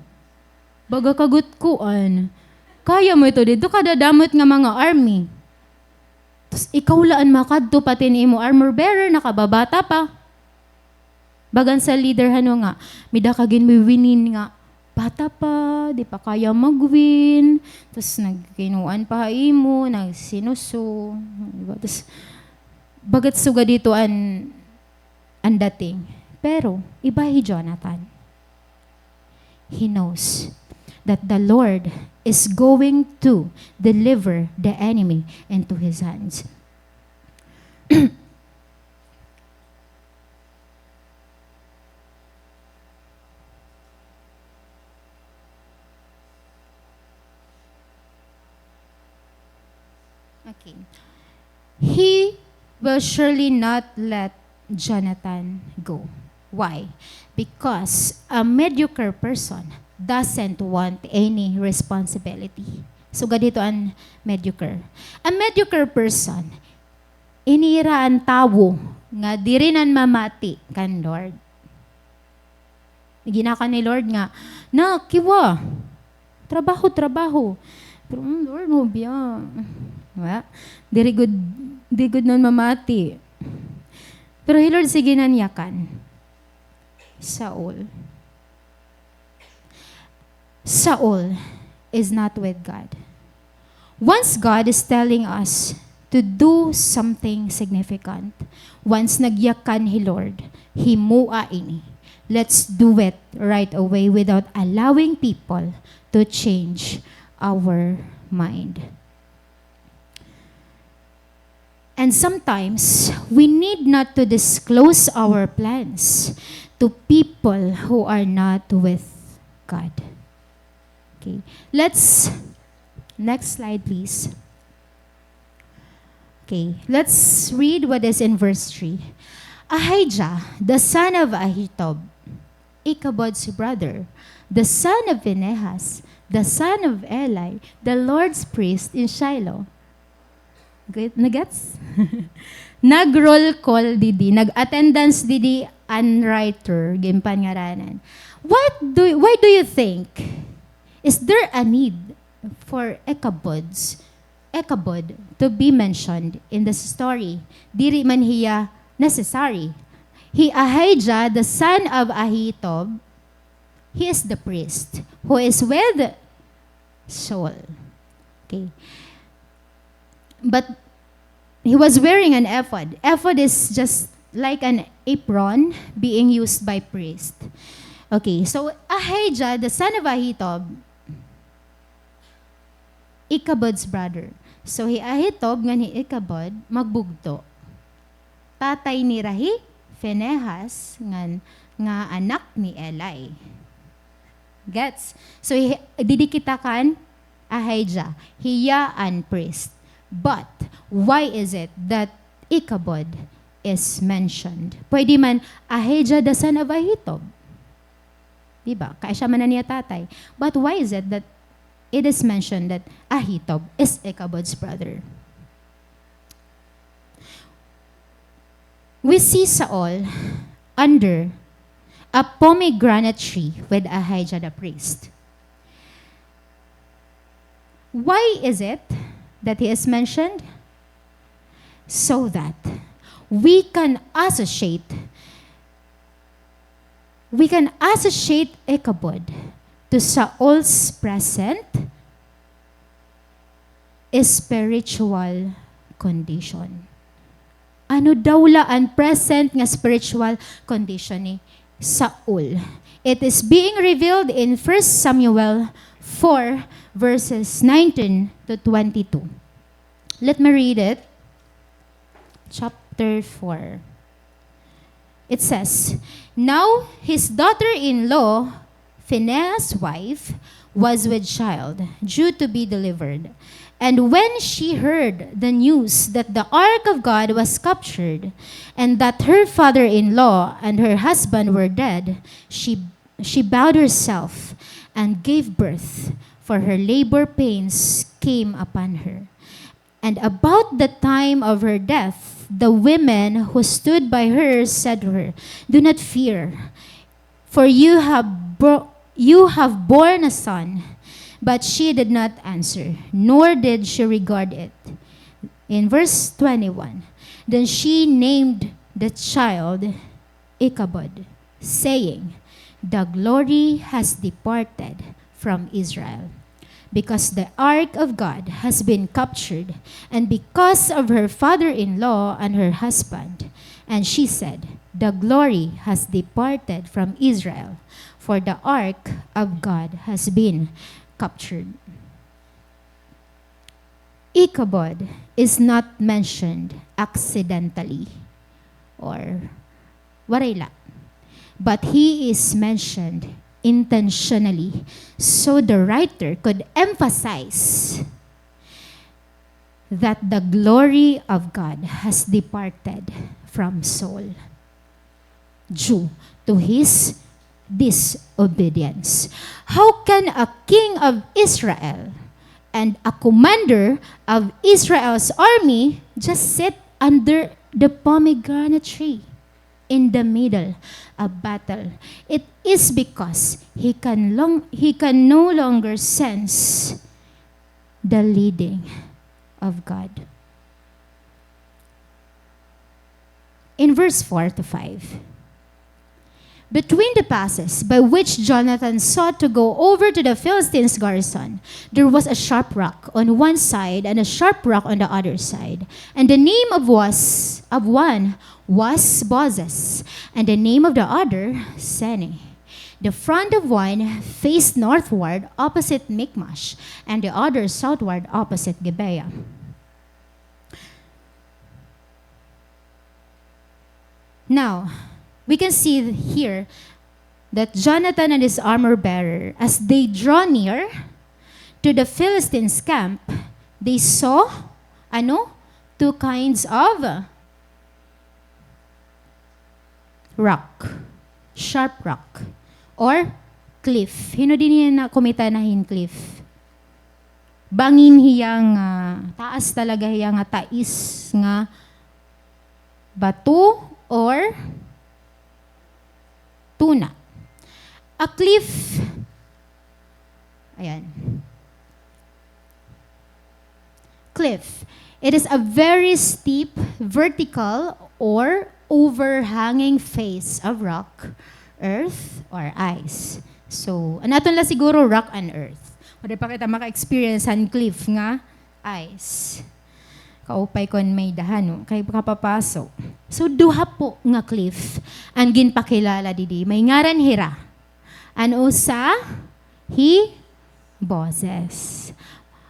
Baga ka gutkuan. Kaya mo ito didto, kadadamot nga mga army. Tas ikaw la an makadto, pati an imo armor bearer, nakababata pa. Bagan sa leader hano nga, may-ada ka ginwiwinin nga, bata pa, di pa kaya mag-win. Tas nagkinuan pa ha imo, nagsinuso. Di ba? Tas bagat sugad ito an, an dating. Pero, iba hi Jonathan. He knows that the Lord is going to deliver the enemy into his hands. Okay. He will surely not let Jonathan go. Why? Because a mediocre person doesn't want any responsibility. Sugad hito an mediocre. A mediocre person, ini ira an tawo nga diri nan mamati kan Lord. Ginakan ni Lord nga, "Nak, kiwa. Trabaho, trabaho." Pero, "Mm, Lord, mo biya." Wa, diri gud, di gud nan mamati. Pero hi Lord, sige nan yakan. Saul. Saul is not with God. Once God is telling us to do something significant, once nagyakan hi Lord, himoa ini. Let's do it right away without allowing people to change our mind. And sometimes, we need not to disclose our plans to people who are not with God. Okay, let's, next slide, please. Okay, let's read what is in verse three. Ahijah, the son of Ahitub, Ichabod's brother, the son of Phinehas, the son of Eli, the Lord's priest in Shiloh. Good? Nagets? Nag-roll call didi, nag-attendance didi an writer, ginpangaranan. What do, why do you think? Is there a need for Ichabod's, Ichabod to be mentioned in this story? Diri man hiya necessary. He Ahijah, the son of Ahitub, he is the priest who is with Saul. Okay. But he was wearing an ephod. Ephod is just like an apron being used by priest. Okay, so Ahijah, the son of Ahitub, Ichabod's brother. So, hi Ahitub ngan hi Ichabod magbugto. Tatay nira hi Phinehas ngan nga anak ni Eli. Gets? So, hi-, didi kita kan Ahijah. Hiya an priest. But, why is it that Ichabod is mentioned? Pwede man, Ahijah the son of Ahitub. Di ba? Kay siya man an iya tatay. But why is it that it is mentioned that Ahitub is Ichabod's brother? We see Saul under a pomegranate tree with Ahijah the priest. Why is it that he is mentioned? So that we can associate, we can associate Ichabod to Saul's present spiritual condition. Ano daw la an present nga spiritual condition ni Saul? It is being revealed in First Samuel four, verses nineteen to twenty-two. Let me read it. Chapter four. It says, "Now his daughter-in-law, Phinehas' wife, was with child, due to be delivered. And when she heard the news that the ark of God was captured, and that her father-in-law and her husband were dead, she, she bowed herself and gave birth, for her labor pains came upon her. And about the time of her death, the women who stood by her said to her, 'Do not fear, for you have bro-, you have borne a son.' But she did not answer, nor did she regard it." In verse twenty-one, then she named the child Ichabod, saying, "The glory has departed from Israel, because the ark of God has been captured, and because of her father-in-law and her husband." And she said, "The glory has departed from Israel, for the ark of God has been captured." Ichabod is not mentioned accidentally or waray la, but he is mentioned intentionally, so the writer could emphasize that the glory of God has departed from Saul due to his disobedience. How can a king of Israel and a commander of Israel's army just sit under the pomegranate tree in the middle of battle? It is because he can long-, he can no longer sense the leading of God. In verse four to five, between the passes by which Jonathan sought to go over to the Philistines' garrison, there was a sharp rock on one side and a sharp rock on the other side. And the name of was, of one was Bozez, and the name of the other Sene. The front of one faced northward opposite Michmash, and the other southward opposite Gibeah. Now, we can see here that Jonathan and his armor bearer, as they draw near to the Philistines' camp, they saw, ano? Two kinds of rock. Sharp rock. Or cliff. Hin-o dinhi na kumita na hin cliff? Bangin hiya nga, taas talaga hiya nga tais nga bato or tuna. A cliff. Ayan. Cliff. It is a very steep, vertical, or overhanging face of rock, earth, or ice. So, an aton la siguro rock and earth. Waray pa kita maka-experience han cliff nga ice. Kaupay kon may-ada, no? Kay kapapaso. So, duha po nga cliff an ginpakilala didi. May ngaran hira. An usa, hi Boses.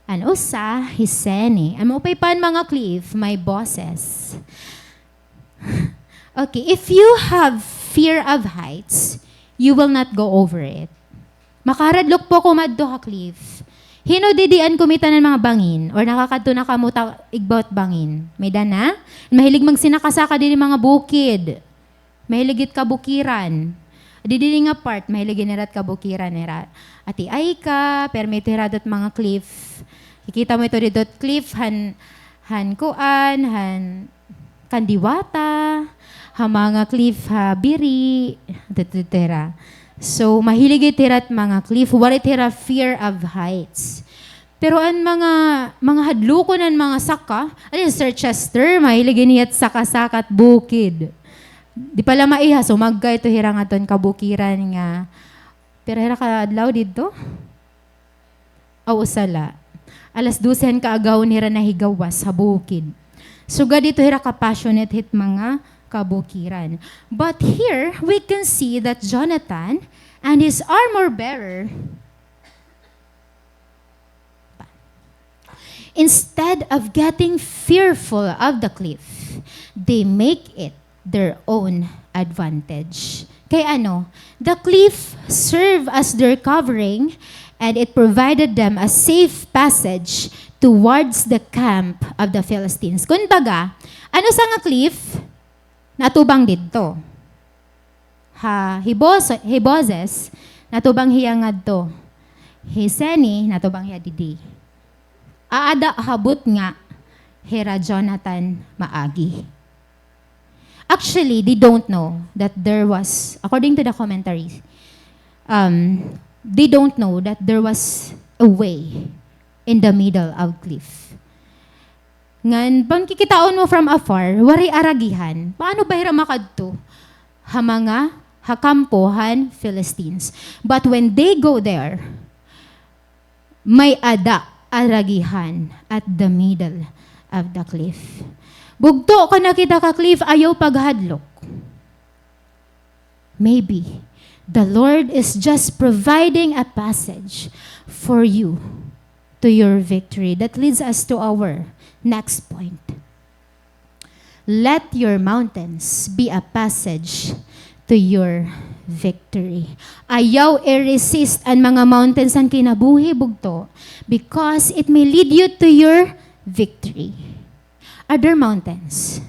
An usa, hi Seni. An maupay pa nga cliff, may Boses. Okay, if you have fear of heights, you will not go over it. Makaradlok po kumadto ha cliff. Hin-o didi an kumita han mga bangin? Or nakakadto na kamo ta igbaw hit bangin? May-ada na? Mahilig magsinaka-saka didi mga bukid. Mahilig it kabukiran. Didi nga part, mahilig hira it kabukiran hira. Ati ay ka, permi ito hira didto mga cliff. Kikita mo ito didto cliff, han, han kuan, han kan Diwata, ha mga cliff ha Biri, didto, didto hira. So, mahilig it hira it mga cliff, waray it hira fear of heights. Pero an mga, mga hadlukon an mga saka, an Sir Chester, mahilig ini hit saka-saka hit bukid. Di pa la maiha, sumagka ito hira ngadto han kabukiran nga, pira hira ka adlaw didto? Aw, usa la. Alas dose han kaagahon hira nahigawas ha bukid. Sugad ito hira ka-passionate hit mga kabukiran. But here, we can see that Jonathan and his armor bearer, instead of getting fearful of the cliff, they make it their own advantage. Kay ano, the cliff served as their covering and it provided them a safe passage towards the camp of the Philistines. Kumbaga, an usa nga cliff, natubang didto. Ha, hi Bos-, hi Boses, natubang hiya ngadto. Hi Seni, natubang hiya didi. Aada ha butnga hira Jonathan maagi. Actually, they don't know that there was, according to the commentary, um, they don't know that there was a way in the middle of cliff. Ngan, pagkikitaon mo from afar, waray aragihan. Paano ba hira makadto ha mga, ha kampo han Philistines? But when they go there, may-ada aragihan at the middle of the cliff. Bugto, kon nakita ka cliff, ayaw paghadlok. Maybe the Lord is just providing a passage for you to your victory. That leads us to our next point. Let your mountains be a passage to your victory. Ayaw i-resist an mga mountains han kinabuhi, bugto, because it may lead you to your victory. Are there mountains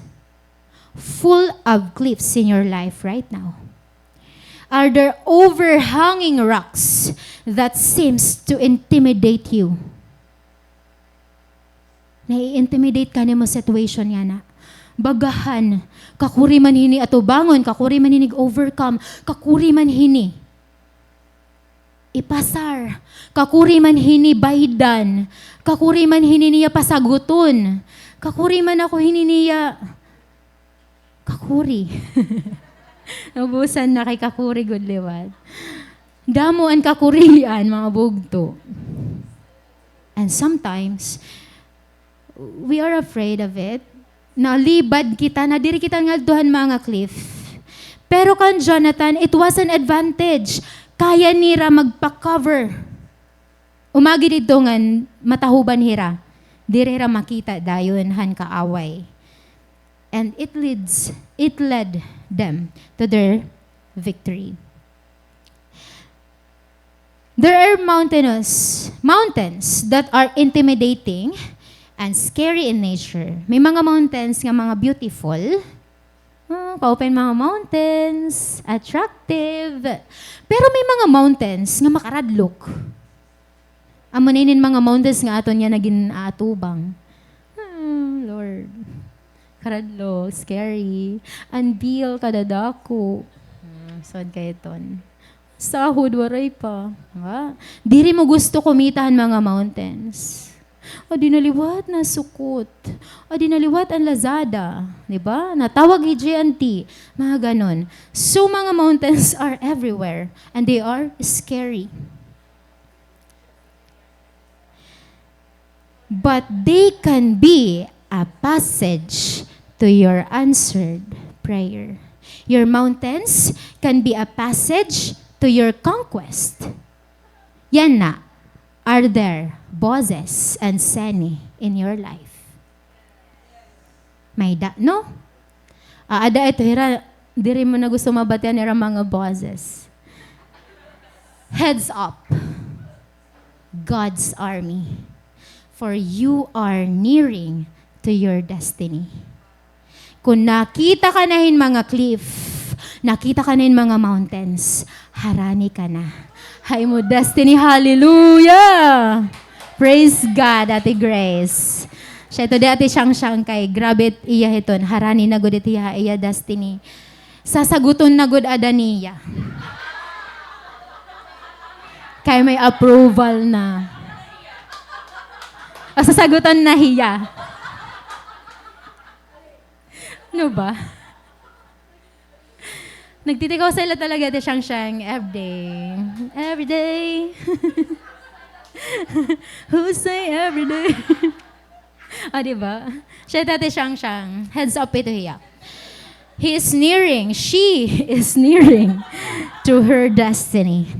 full of cliffs in your life right now? Are there overhanging rocks that seems to intimidate you? Nai-intimidate ka nimo situation yana. Bagahan, kakuri man hini atubangon, kakuri man hini overcome, kakuri man hini ipasar, kakuri man hini baydan, kakuri man hini niya pasaguton, kakuri man ako hini niya kakuri. Naubusan na kay kakuri gud liwat. Damo an kakurian, mga bugto. And sometimes, we are afraid of it. Nalibad kita, nadiri kita ngadto han mga cliff. Pero kan Jonathan, it was an advantage. Kaya nira magpa-cover. Umagi didto ngan matahuban hira. Diri hira makita dayon han kaaway. And it leads, it led them to their victory. There are mountainous, mountains that are intimidating and scary in nature. May mga mountains nga mga beautiful. Ah, kaupay mga mountains, attractive. Pero may mga mountains nga makaradlok. Amo na inin mga mountains nga aton yana gin-aatubang. Hmm, Lord. Karadlok, scary. An bill, kadadako. Hmm, sud kay ton. Sahod, waray pa. Nga? Diri mo gusto kumita han mga mountains. Adi na liwat nasukot. Adi na liwat an Lazada. Di ba? Natawag hi J and T. Mga ganon. So, mga mountains are everywhere. And they are scary. But they can be a passage to your answered prayer. Your mountains can be a passage to your conquest. Yana, are there bosses and seni in your life? May-ada, no? Aada ito hira, diri mo na gusto mabatian ira mga bosses. Heads up, God's army, for you are nearing to your destiny. Kon nakita ka na hin mga cliff, nakita ka na hin mga mountains, harani ka na ha imo destiny. Hallelujah! Praise God, Ate Grace. Siya ito di Ate Shangshang kay grabe iya hiton. Harani na gud it iya, iya destiny. Sasaguton na gud ada niya. Kay may approval na. O, sasagutan na hiya. Ano ba? Nagtitikaw sila talaga, Ate Shangshang, every day. Every day. Who say every day? O, di ba? Siya, Ate Shangshang. Heads up ito hiya. He is nearing. She is nearing to her destiny.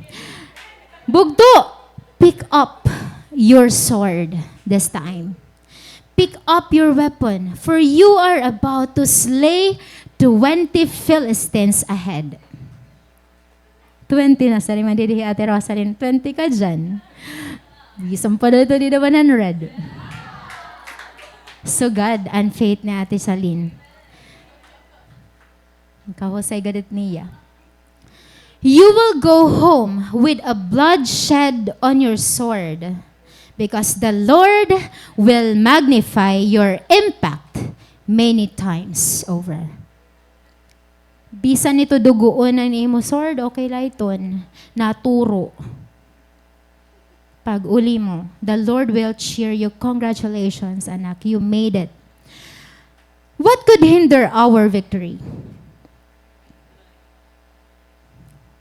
Bugto, pick up your sword this time. Pick up your weapon, for you are about to slay twenty Philistines ahead. Twenty na, sorry, madidihi Ate Rosalyn. Twenty ka dyan. Isang pa daw ito, di na one hundred. Sugad an faith ni Ate Salin. Kahusay gad it niya. You will go home with a bloodshed on your sword, because the Lord will magnify your impact many times over. Bisan ito duguon an imo sword, okay la iton. Naturo. Pag-uli mo, the Lord will cheer you. Congratulations, anak. You made it. What could hinder our victory?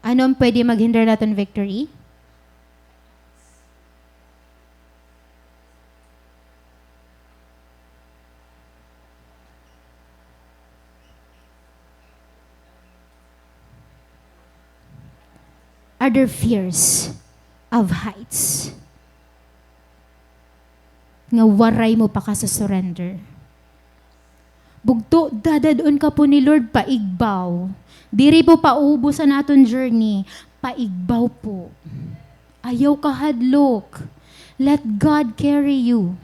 Ano an pwede maghinder naton victory? Are there fears of heights nga waray mo pakasusurrender? Bugto, dadad-on ka po ni Lord paigbaw. Diri po paubos an aton journey. Paigbaw po. Ayaw kahadlok. Let God carry you.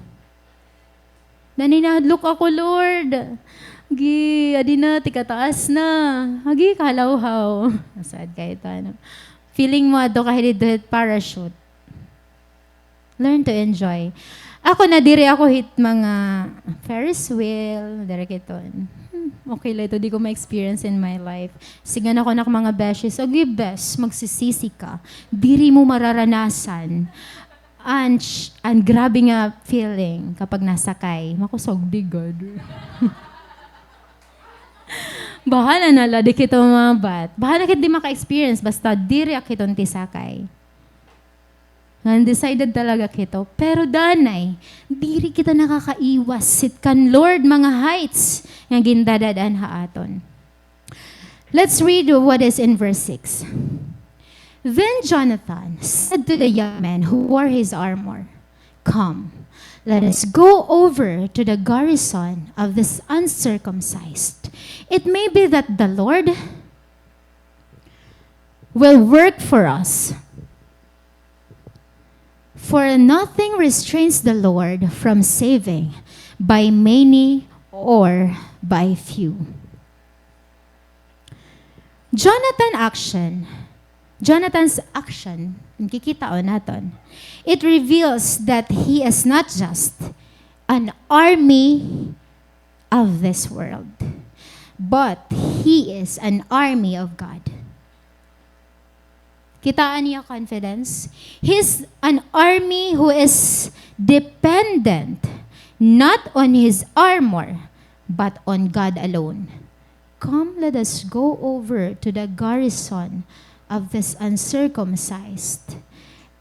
Naninahadlok ako, Lord. Agi, adi na, tikataas na. Agi, kahalawhaw. Sad kay ito, ano. Feeling mo, adto ka hit parachute. Learn to enjoy. Ako, nadiri ako hit mga Ferris wheel, diri kiton. Hmm, okay la ito, di ko ma-experience in my life. Siring ako nak mga beshi, agi, bes, magsisisi ka. Diri mo mararanasan. An, an grabe nga feeling kapag nasakay. Makusog, di gad. Bahala na la, di kita mabat. Bahala kit di maka-experience, basta diri ak hiton tisakay. Ngan decided talaga kito. Pero danay, diri kita nakakaiwas hit kan Lord mga heights nga gindadad-an ha aton. Let's read what is in verse six. Then Jonathan said to the young men who wore his armor, "Come, let us go over to the garrison of the uncircumcised. It may be that the Lord will work for us." For nothing restrains the Lord from saving by many or by few. Jonathan action, Jonathan's action, an kikitaon naton, it reveals that he is not just an army of this world, but he is an army of God. Kitaa niyo confidence? He's an army who is dependent not on his armor, but on God alone. Come, let us go over to the garrison of this uncircumcised.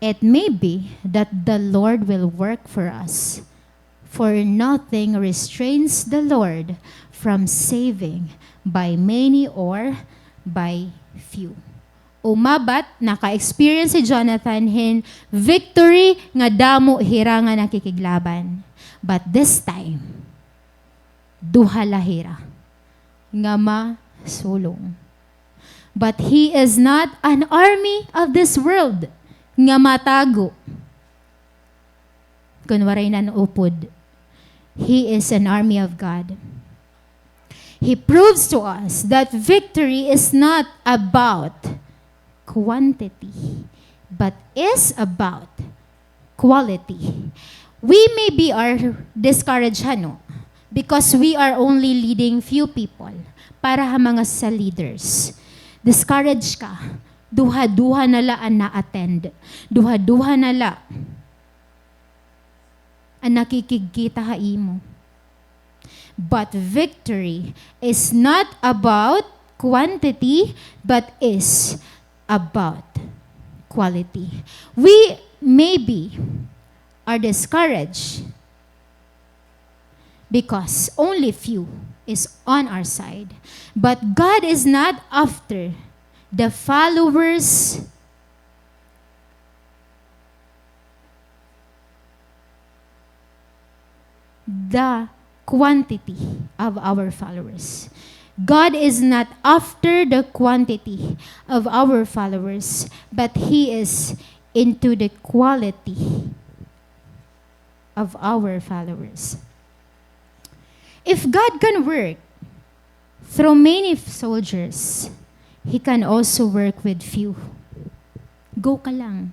It may be that the Lord will work for us, for nothing restrains the Lord from saving by many or by few. Umabat, naka-experience si Jonathan hin victory nga damo hira nga nakikiglaban. But this time, duha la hira nga masulong. But he is not an army of this world nga matago kon waray nan upod. He is an army of God. He proves to us that victory is not about quantity, but is about quality. We maybe are discouraged, ano, because we are only leading few people para ha mga sa leaders. Discouraged ka. Duha-duha na la an na-attend. Duha-duha na la an nakikigkita ha imo. But victory is not about quantity, but is about quality. We maybe are discouraged because only few is on our side. But God is not after the followers, the quantity of our followers. God is not after the quantity of our followers, but He is into the quality of our followers. If God can work through many soldiers, He can also work with few. Go ka lang.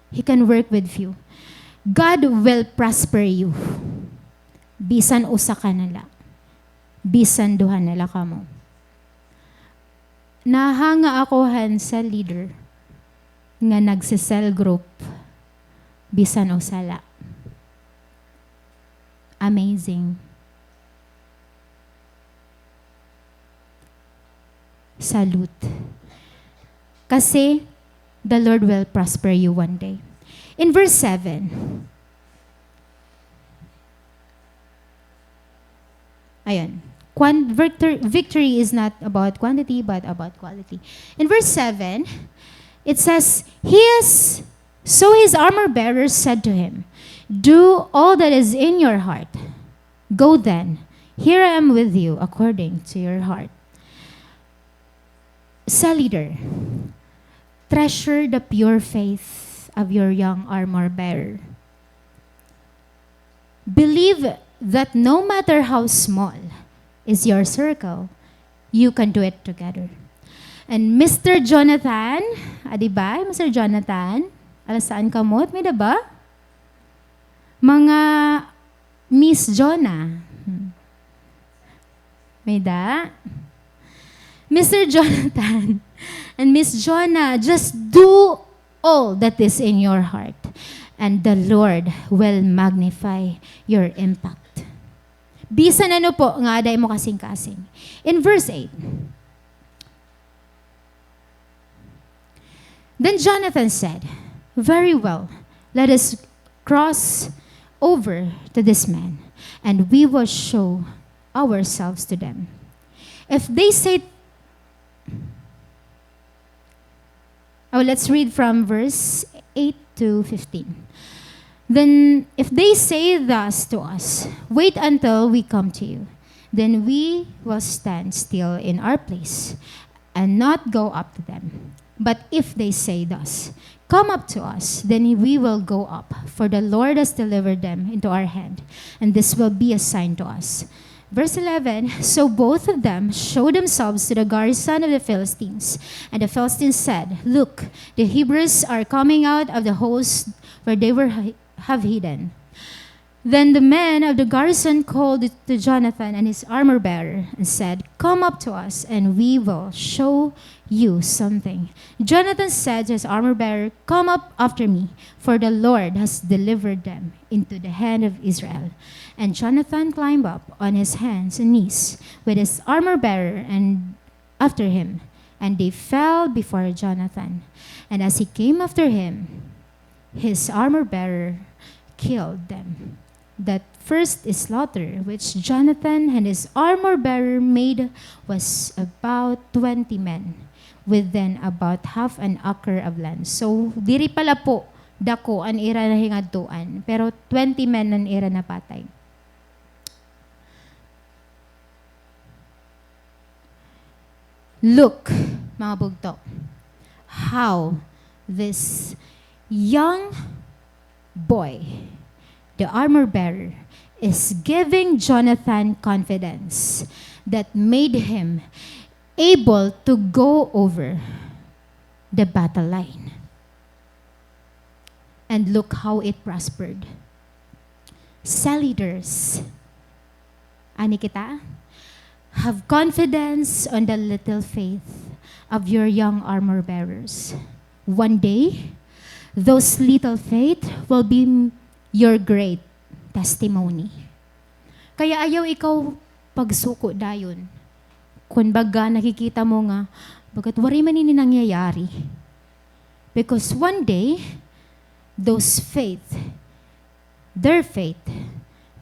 He can work with few. God will prosper you. Bisan usa ka na la. Bisan duha na la kamo. Nahanga ako han sa leader nga nagse-cell group bisan usa la. Amazing. Salute. Kasi, the Lord will prosper you one day. In verse seven, ayan. Quan-, victor-, victory is not about quantity, but about quality. In verse seven, it says, "He is," so his armor bearers said to him, "Do all that is in your heart. Go then. Here I am with you according to your heart." Sa leader, treasure the pure faith of your young armor bearer. Believe that no matter how small is your circle, you can do it together. And Mister Jonathan, ah, di ba? Mister Jonathan, alas saan kamot? May da ba? Mga Miss Jonah. Hmm. May da? Mister Jonathan and Miss Jonah, just do all that is in your heart, and the Lord will magnify your impact. Bisan ano po nga ada imo kasingkasing. In verse eight, then Jonathan said, "Very well, let us cross over to this man, and we will show ourselves to them. If they say," oh, let's read from verse eight to fifteen. "Then if they say thus to us, 'Wait until we come to you,' then we will stand still in our place and not go up to them. But if they say thus, 'Come up to us,' then we will go up, for the Lord has delivered them into our hand, and this will be a sign to us." Verse eleven, "So both of them showed themselves to the garrison of the Philistines, and the Philistines said, 'Look, the Hebrews are coming out of the host where they were hi-, have hidden.'" Then the men of the garrison called to Jonathan and his armor-bearer and said, "Come up to us, and we will show you something." Jonathan said to his armor-bearer, "Come up after me, for the Lord has delivered them into the hand of Israel." And Jonathan climbed up on his hands and knees with his armor-bearer and after him, and they fell before Jonathan. And as he came after him, his armor-bearer killed them. That first slaughter which Jonathan and his armor-bearer made was about twenty men, within about half an acre of land. So, diri pala po dako an ira nahingadtuan, pero twenty men an ira napatay. Look, mga bugto, how this young boy, the armor-bearer, is giving Jonathan confidence that made him able to go over the battle line. And look how it prospered. Cell leaders, ani kita? Have confidence on the little faith of your young armor-bearers. One day, those little faith will be your great testimony. Kaya ayaw ikaw pagsuko dayon. Kun baga nakikita mo nga, "Bagat waray man ini nangyayari." Because one day, those faith, their faith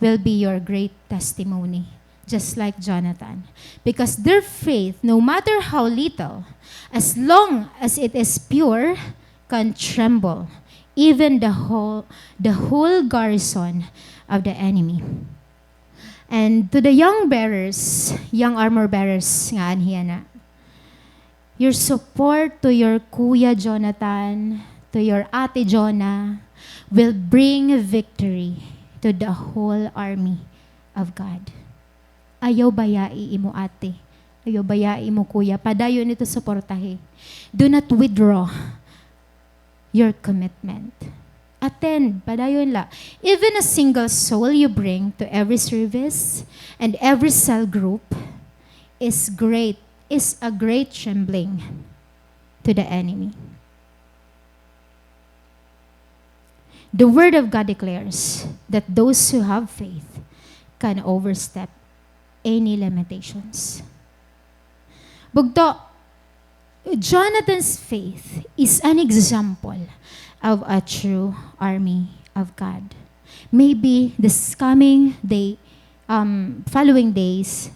will be your great testimony, just like Jonathan. Because their faith, no matter how little, as long as it is pure, can tremble even the whole, the whole garrison of the enemy. And to the young bearers, young armor bearers nga anhi yana, your support to your Kuya Jonathan, to your Ate Jonah, will bring victory to the whole army of God. Ayaw bayai imo ate. Ayaw bayai imo kuya. Padayon ito suportahi. Do not withdraw your commitment. Attend, padayon la. Even a single soul you bring to every service and every cell group is great, is a great trembling to the enemy. The Word of God declares that those who have faith can overstep any limitations. Bugto, Jonathan's faith is an example of a true army of God. Maybe this coming day, um, following days,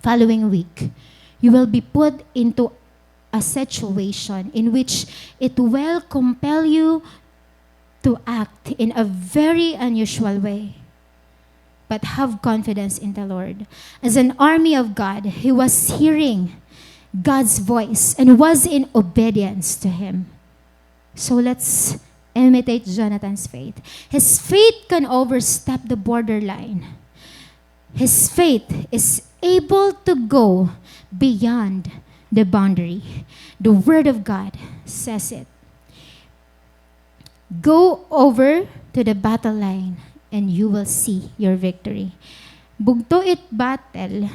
following week, you will be put into a situation in which it will compel you to act in a very unusual way. But have confidence in the Lord. As an army of God, he was hearing God's voice and was in obedience to him. So let's imitate Jonathan's faith. His faith can overstep the borderline. His faith is able to go beyond the boundary. The Word of God says it. Go over to the battle line and you will see your victory. Bugto, it battle,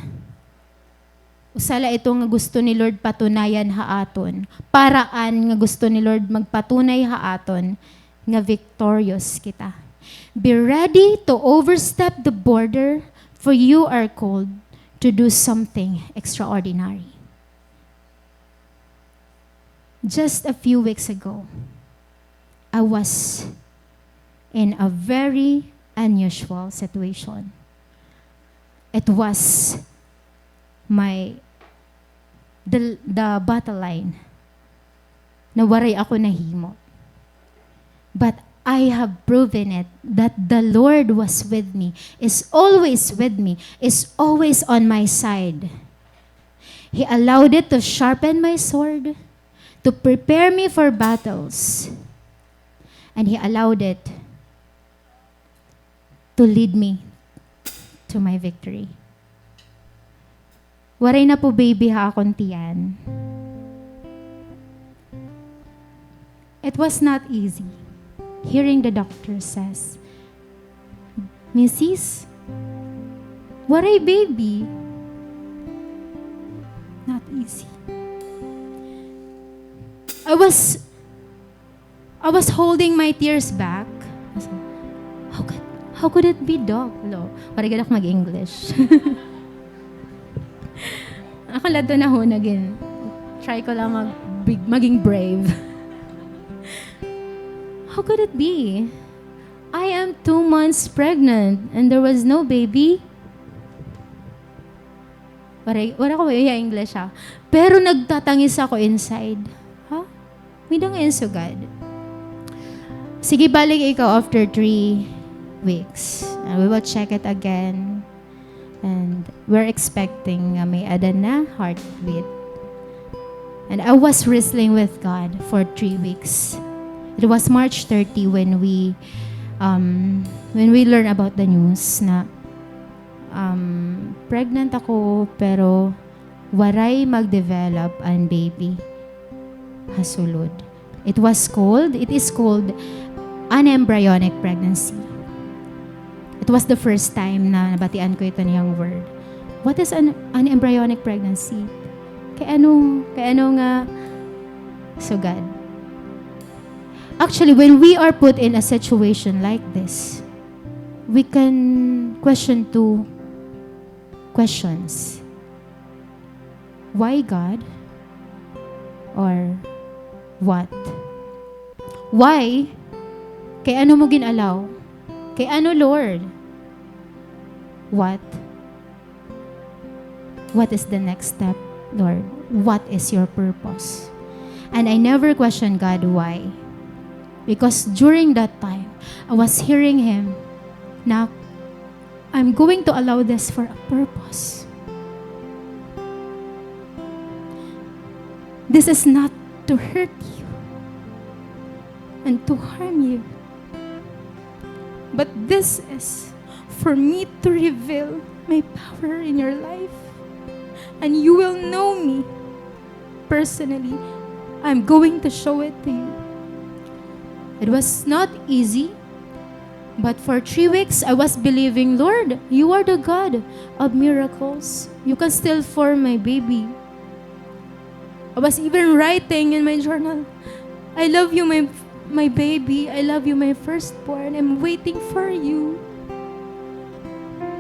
usa la ito nga gusto ni Lord patunayan ha aton. Paraan nga gusto ni Lord magpatunay ha aton nga victorious kita. Be ready to overstep the border, for you are called to do something extraordinary. Just a few weeks ago, I was in a very unusual situation. It was my, the, the battle line na waray ako nahimo. But I have proven it that the Lord was with me, is always with me, is always on my side. He allowed it to sharpen my sword, to prepare me for battles. And He allowed it to lead me to my victory. Waray na po baby ha akon tiyan. It was not easy hearing the doctor says, "Misis, waray baby." Not easy. I was, I was holding my tears back. How could, how could it be, Doc? Lo, waray gad ako mag-English. Ako la ito nahunag in. Try ko lang mag-, big-, maging brave. How could it be? I am two months pregnant and there was no baby. Waray, waray ko iya English, ha. Pero nagtatangis ako inside. Ha? May-ada nga sugad. Sige, balik ikaw after three weeks. And we will check it again. And we're expecting nga may-ada na heartbeat. And I was wrestling with God for three weeks. It was March thirty when we, um, when we learn about the news na, um, pregnant ako, pero waray mag-develop an baby ha sulod. It was called, it is called an embryonic pregnancy. It was the first time na nabatian ko ito niyang word. What is an, an embryonic pregnancy? Kay ano, kay ano nga sugad? Actually, when we are put in a situation like this, we can question two questions. Why, God? Or what? Why? Kay ano mo gin-allow? Kay ano, Lord? What? What is the next step, Lord? What is your purpose? And I never question God why. Because during that time, I was hearing Him na, "I'm going to allow this for a purpose. This is not to hurt you and to harm you. But this is for me to reveal my power in your life. And you will know me personally. I'm going to show it to you." It was not easy, but for three weeks, I was believing, "Lord, you are the God of miracles. You can still form my baby." I was even writing in my journal, "I love you, my, my baby. I love you, my firstborn. I'm waiting for you.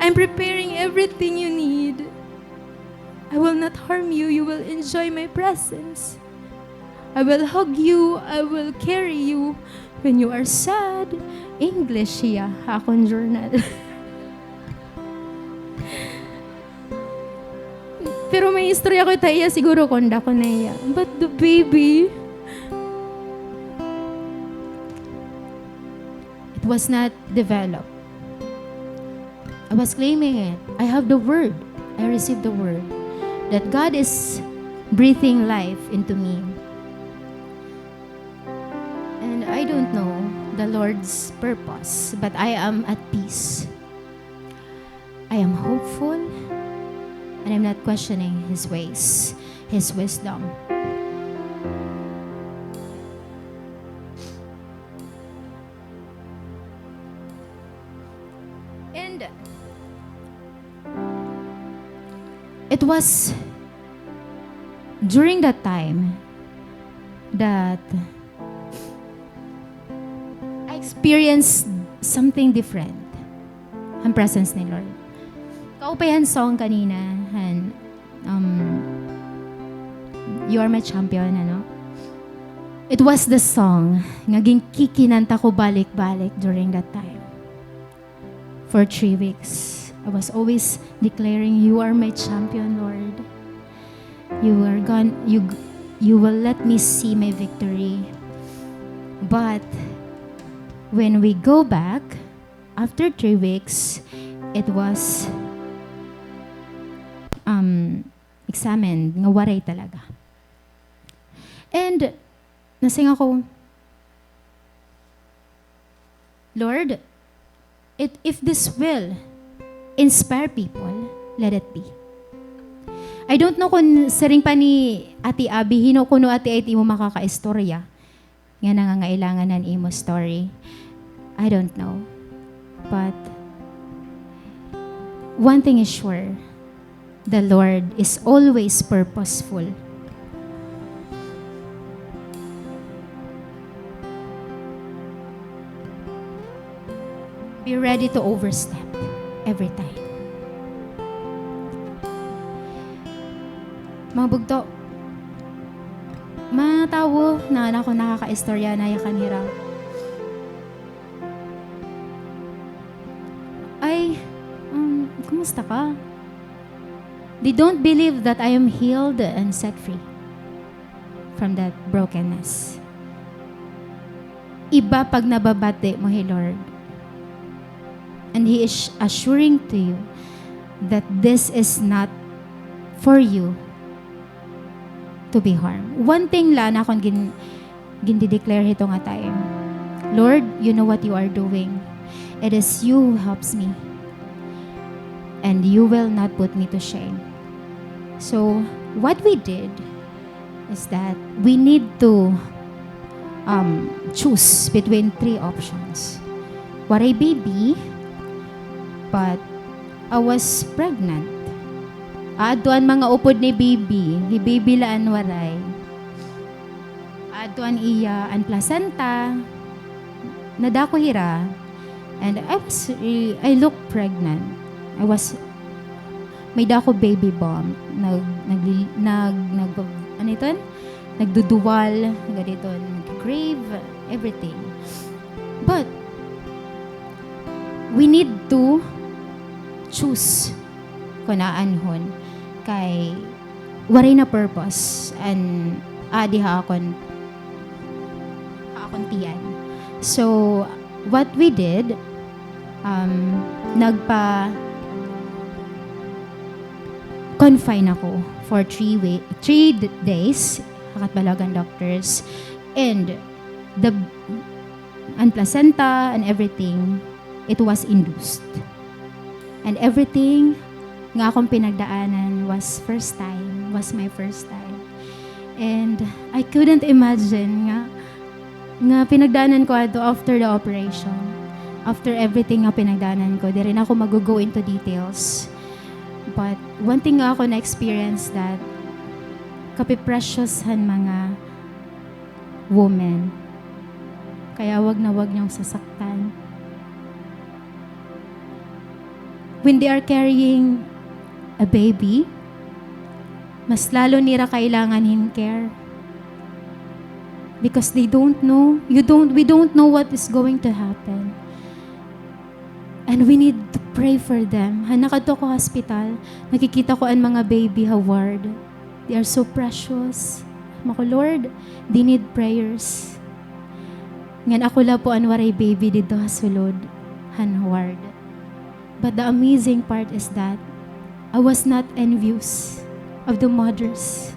I'm preparing everything you need. I will not harm you. You will enjoy my presence. I will hug you. I will carry you when you are sad." English hiya ha akon journal. Pero may istorya ko ita hiya, siguro kon dako na hiya. But the baby, it was not developed. I was claiming it. I have the word. I received the word that God is breathing life into me. And I don't know the Lord's purpose, but I am at peace. I am hopeful, and I'm not questioning His ways, His wisdom. And it was during that time that I experienced something different. An presence ni Lord. Kaupay han song kanina, han, um, You Are My Champion, ano? It was the song nga ginkikinanta ko balik-balik during that time. For three weeks, I was always declaring, "You are my champion, Lord. You are gon-, you, you will let me see my victory." But when we go back, after three weeks, it was, um, examined nga waray talaga. And nasiring ako, "Lord, it, if this will inspire people, let it be." I don't know kon siring pa ni Ate Abby, hin-o kuno, Ate, it imo makakaistorya nga nangangailangan han imo story. I don't know. But One thing is sure, the Lord is always purposeful. Be ready to overstep every time. Mga bugto, mga tawo na, na ako nakakaistorya na yakan hira. Ay, um, kumusta ka? They don't believe that I am healed and set free from that brokenness. Iba pag nababati mo hi Lord. And He is assuring to you that this is not for you to be harmed. One thing la na akon gin-, gindi-declare hito nga time. Lord, you know what you are doing. It is you who helps me. And you will not put me to shame. So, what we did is that we need to, um, choose between three options. Waray baby, but I was pregnant. Adto an mga upod ni baby, hi baby la an waray. Adto an iya, an placenta, nadako hira. And I was, I look pregnant. I was, may-ada ako baby bump. Nag, nag, nag, nag, ano iton? Nagduduwal, nagaditon, nag-crave, everything. But, we need to choose kon aanhon kay waray na purpose an adi ha akon, ha akon tiyan. So, what we did, um, nagpa-confine ako for three wee-, three d-, days, ha Catbalogan doctors. And the, an placenta and everything, it was induced. And everything nga akon pinagdaanan was first time, was my first time. And I couldn't imagine nga, nga pinagdaanan ko adto after the operation, after everything nga pinagdaanan ko. Diri na ako mag-go into details. But one thing nga ako na-experience that kapiprecious han mga women. Kaya wag na wag niyong sasaktan. When they are carrying a baby, mas lalo nira kailangan hin care. Because they don't know, you don't, we don't know what is going to happen. And we need to pray for them. Han nakadto ako hospital, nakikita ko an mga baby ha ward. They are so precious. Mako, Lord, they need prayers. Ngan ako la po an waray baby didto ha sulod han ward. But the amazing part is that I was not envious of the mothers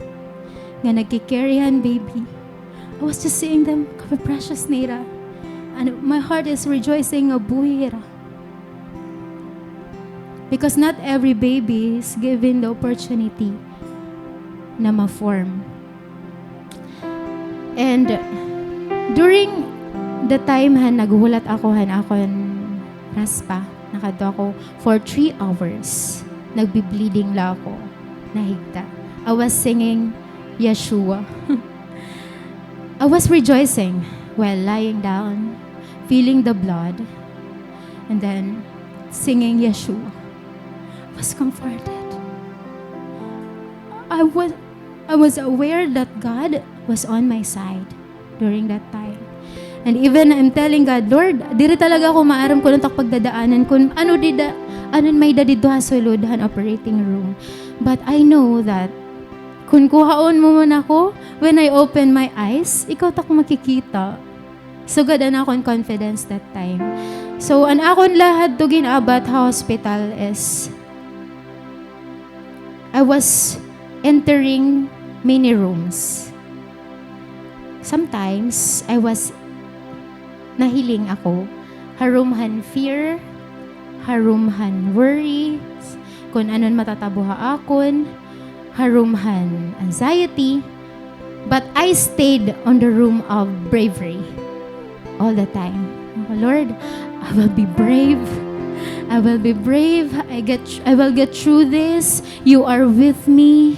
nga nagki-carry han baby. I was just seeing them, kaprecious nira. And my heart is rejoicing nga buhi hira. Because not every baby is given the opportunity na ma-form. And during the time han naghuhulat ako han akon raspa, nakadto ako for three hours. Nagbi-bleeding la ako. Nahigda. I was singing Yeshua. I was rejoicing while lying down, feeling the blood, and then singing Yeshua. I was comforted. I was, I was aware that God was on my side during that time. And even I'm telling God, "Lord, diri talaga ako maaram kon ano it ak pagdadaanan, kon ano dida, ano an may-ada didto ha sulod han operating room. But I know that kon kuhaon mo man ako, when I open my eyes, ikaw it ak makikita." Sugad an akon confidence that time. So, an akon la hadto gin-abat ha hospital is I was entering many rooms. Sometimes, I was, nahiling ako ha room han fear, ha room han worry, kon ano an matatabo ha akon, ha room han anxiety, but I stayed on the room of bravery all the time. Ako, "Lord, I will be brave. I will be brave. I get, I will get through this. You are with me.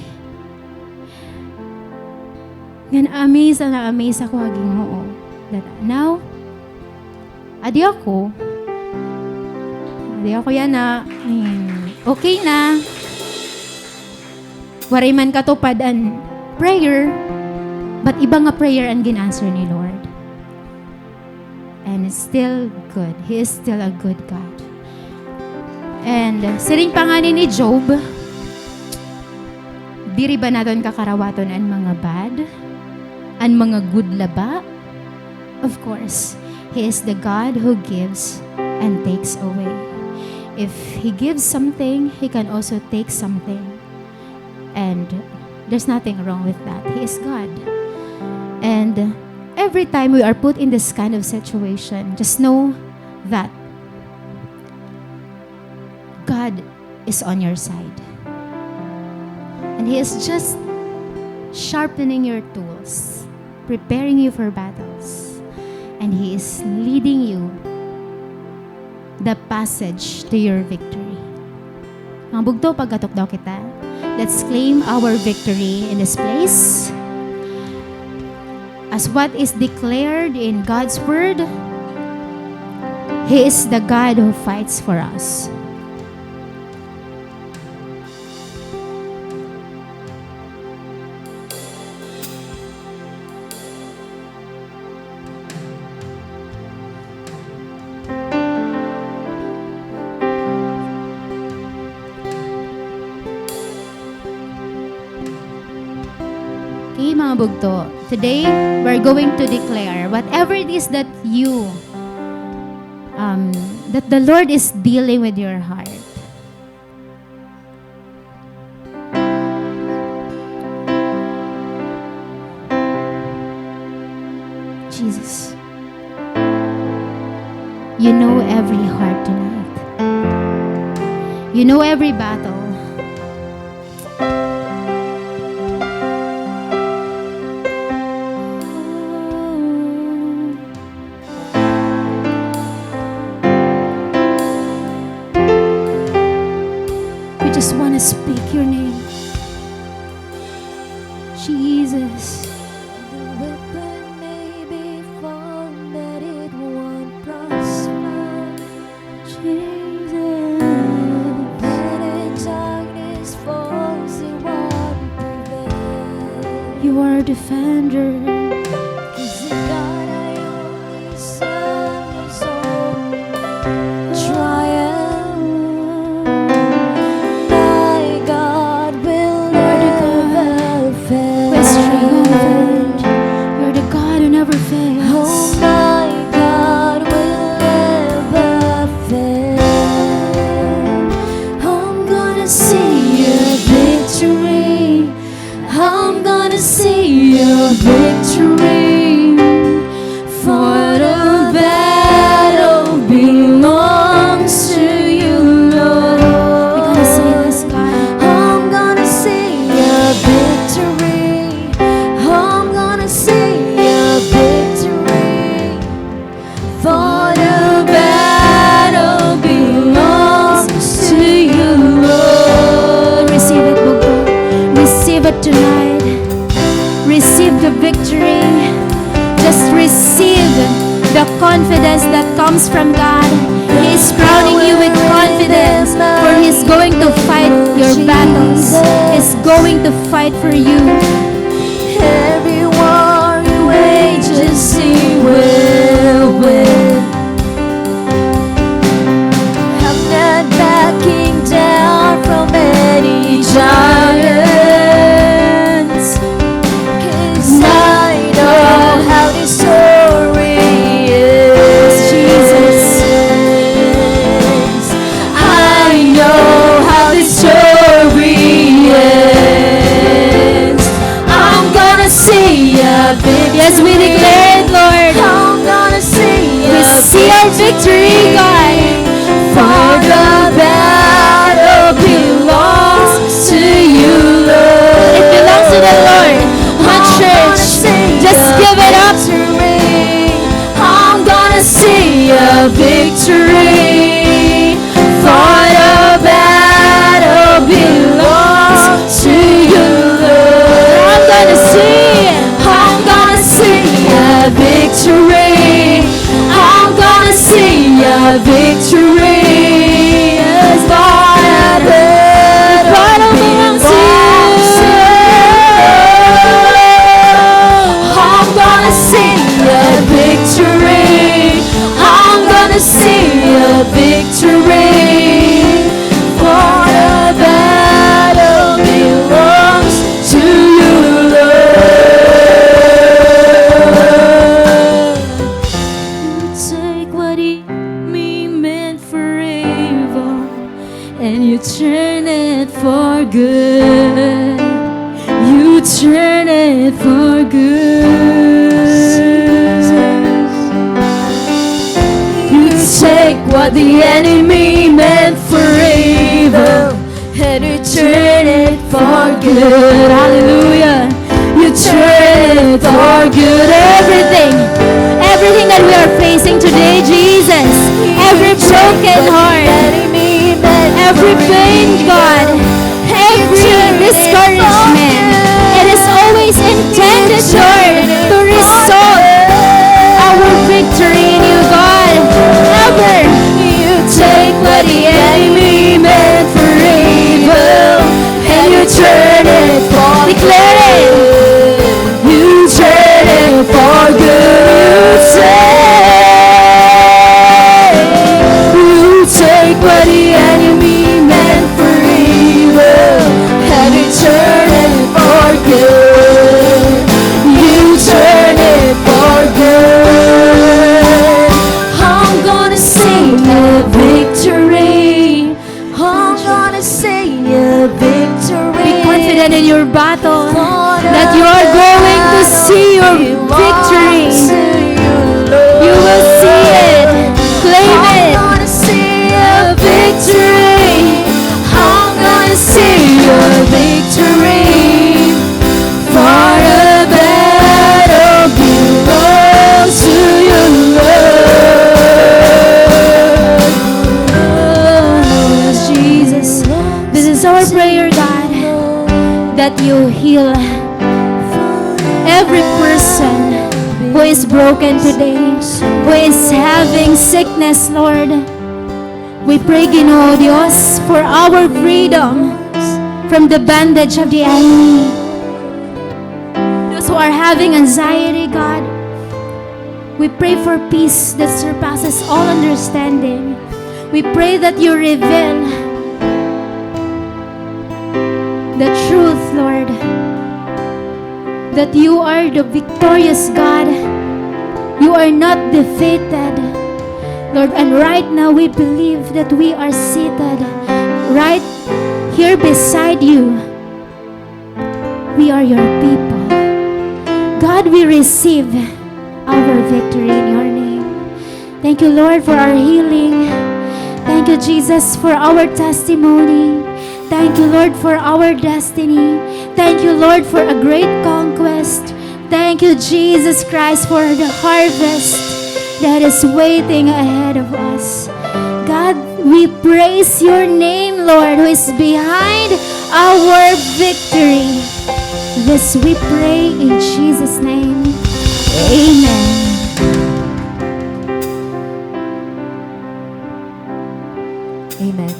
Ngan amaze na amaze ako ha Ginoo. That now, adi ako. Adi ako yana. Hmm, okay na. Waray man katupad an prayer, but iba nga prayer an gin-answer ni Lord. And it's still good. He is still a good God. And, uh, siring pa ngani ni Job, diri ba naton kakarawaton an mga bad, an mga good la ba? Of course, He is the God who gives and takes away. If He gives something, He can also take something. And there's nothing wrong with that. He is God. And every time we are put in this kind of situation, just know that God is on your side. And He is just sharpening your tools, preparing you for battles. And He is leading you the passage to your victory. Mga bugto, pagkatukdaw kita. Let's claim our victory in this place. As what is declared in God's word, He is the God who fights for us. Okay, mga bugto. Today, we're going to declare whatever it is that you, um, that the Lord is dealing with your heart. Jesus, you know every heart tonight. You know every battle. We just wanna speak your name. Jesus. The weapon may be formed, but it won't prosper. Jesus. When darkness falls, it won't prevail. You are a defender. 'Cause in God I only serve His own triumph. My God will never fail. You're the God who never fails. Oh, my God will never fail. I'm gonna see a victory. I'm gonna see a victory. For the battle belongs to you, Lord. We're gonna say this, God. I'm gonna see a victory. I'm gonna see a victory. For the battle belongs to you, Lord. Receive it, bugto. Receive it tonight. Receive the victory. Just receive the confidence that comes from God. He is crowning you with confidence, for He is going to fight your battles. He is going to fight for you. Every war He wages, He will win. I'm not backing down from any giants, 'cause I know how the story ends. Jesus. I know how the story ends. I'm gonna see a victory. Yes, we declare it, Lord. I'm gonna see a victory, God. For the battle belongs to you, Lord. It belongs to the Lord. My church, just give it up. I'm gonna see a victory. For You turn it for good. You take what the enemy meant for evil and you turn it for good. Hallelujah. You turn it for good. Everything, everything that we are facing today, Jesus, every broken heart, every pain, God, every discouragement, it is always intended, Lord, to result our victory in you, God. Ever. You take what the enemy meant for evil, and you turn it for good. Declare it. You turn it for good. You take, you take what the enemy meant for evil, and you turn it for good. You turn it for good. I'm gonna sing a victory. I'm gonna sing a victory. Be confident in your battle that you are going to see your victory. You will see it. Claim it. I'm gonna see a victory. I'm gonna see a victory. For the battle belongs to you, Lord. Yes, Jesus. This is our prayer, God, that you heal every person who is broken today, who is having sickness, Lord. We pray, Ginoo Dios, for our freedom from the bondage of the enemy. Those who are having anxiety, God, we pray for peace that surpasses all understanding. We pray that you reveal the truth, Lord, that you are the victorious God. You are not defeated, Lord. And right now, we believe that we are seated right here beside you. We are your people. God, we receive our victory in your name. Thank you, Lord, for our healing. Thank you, Jesus, for our testimony. Thank you, Lord, for our destiny. Thank you, Lord, for a great conquest. Thank you, Jesus Christ, for the harvest that is waiting ahead of us. God, we praise your name, Lord, who is behind our victory. This we pray in Jesus' name. Amen. Amen.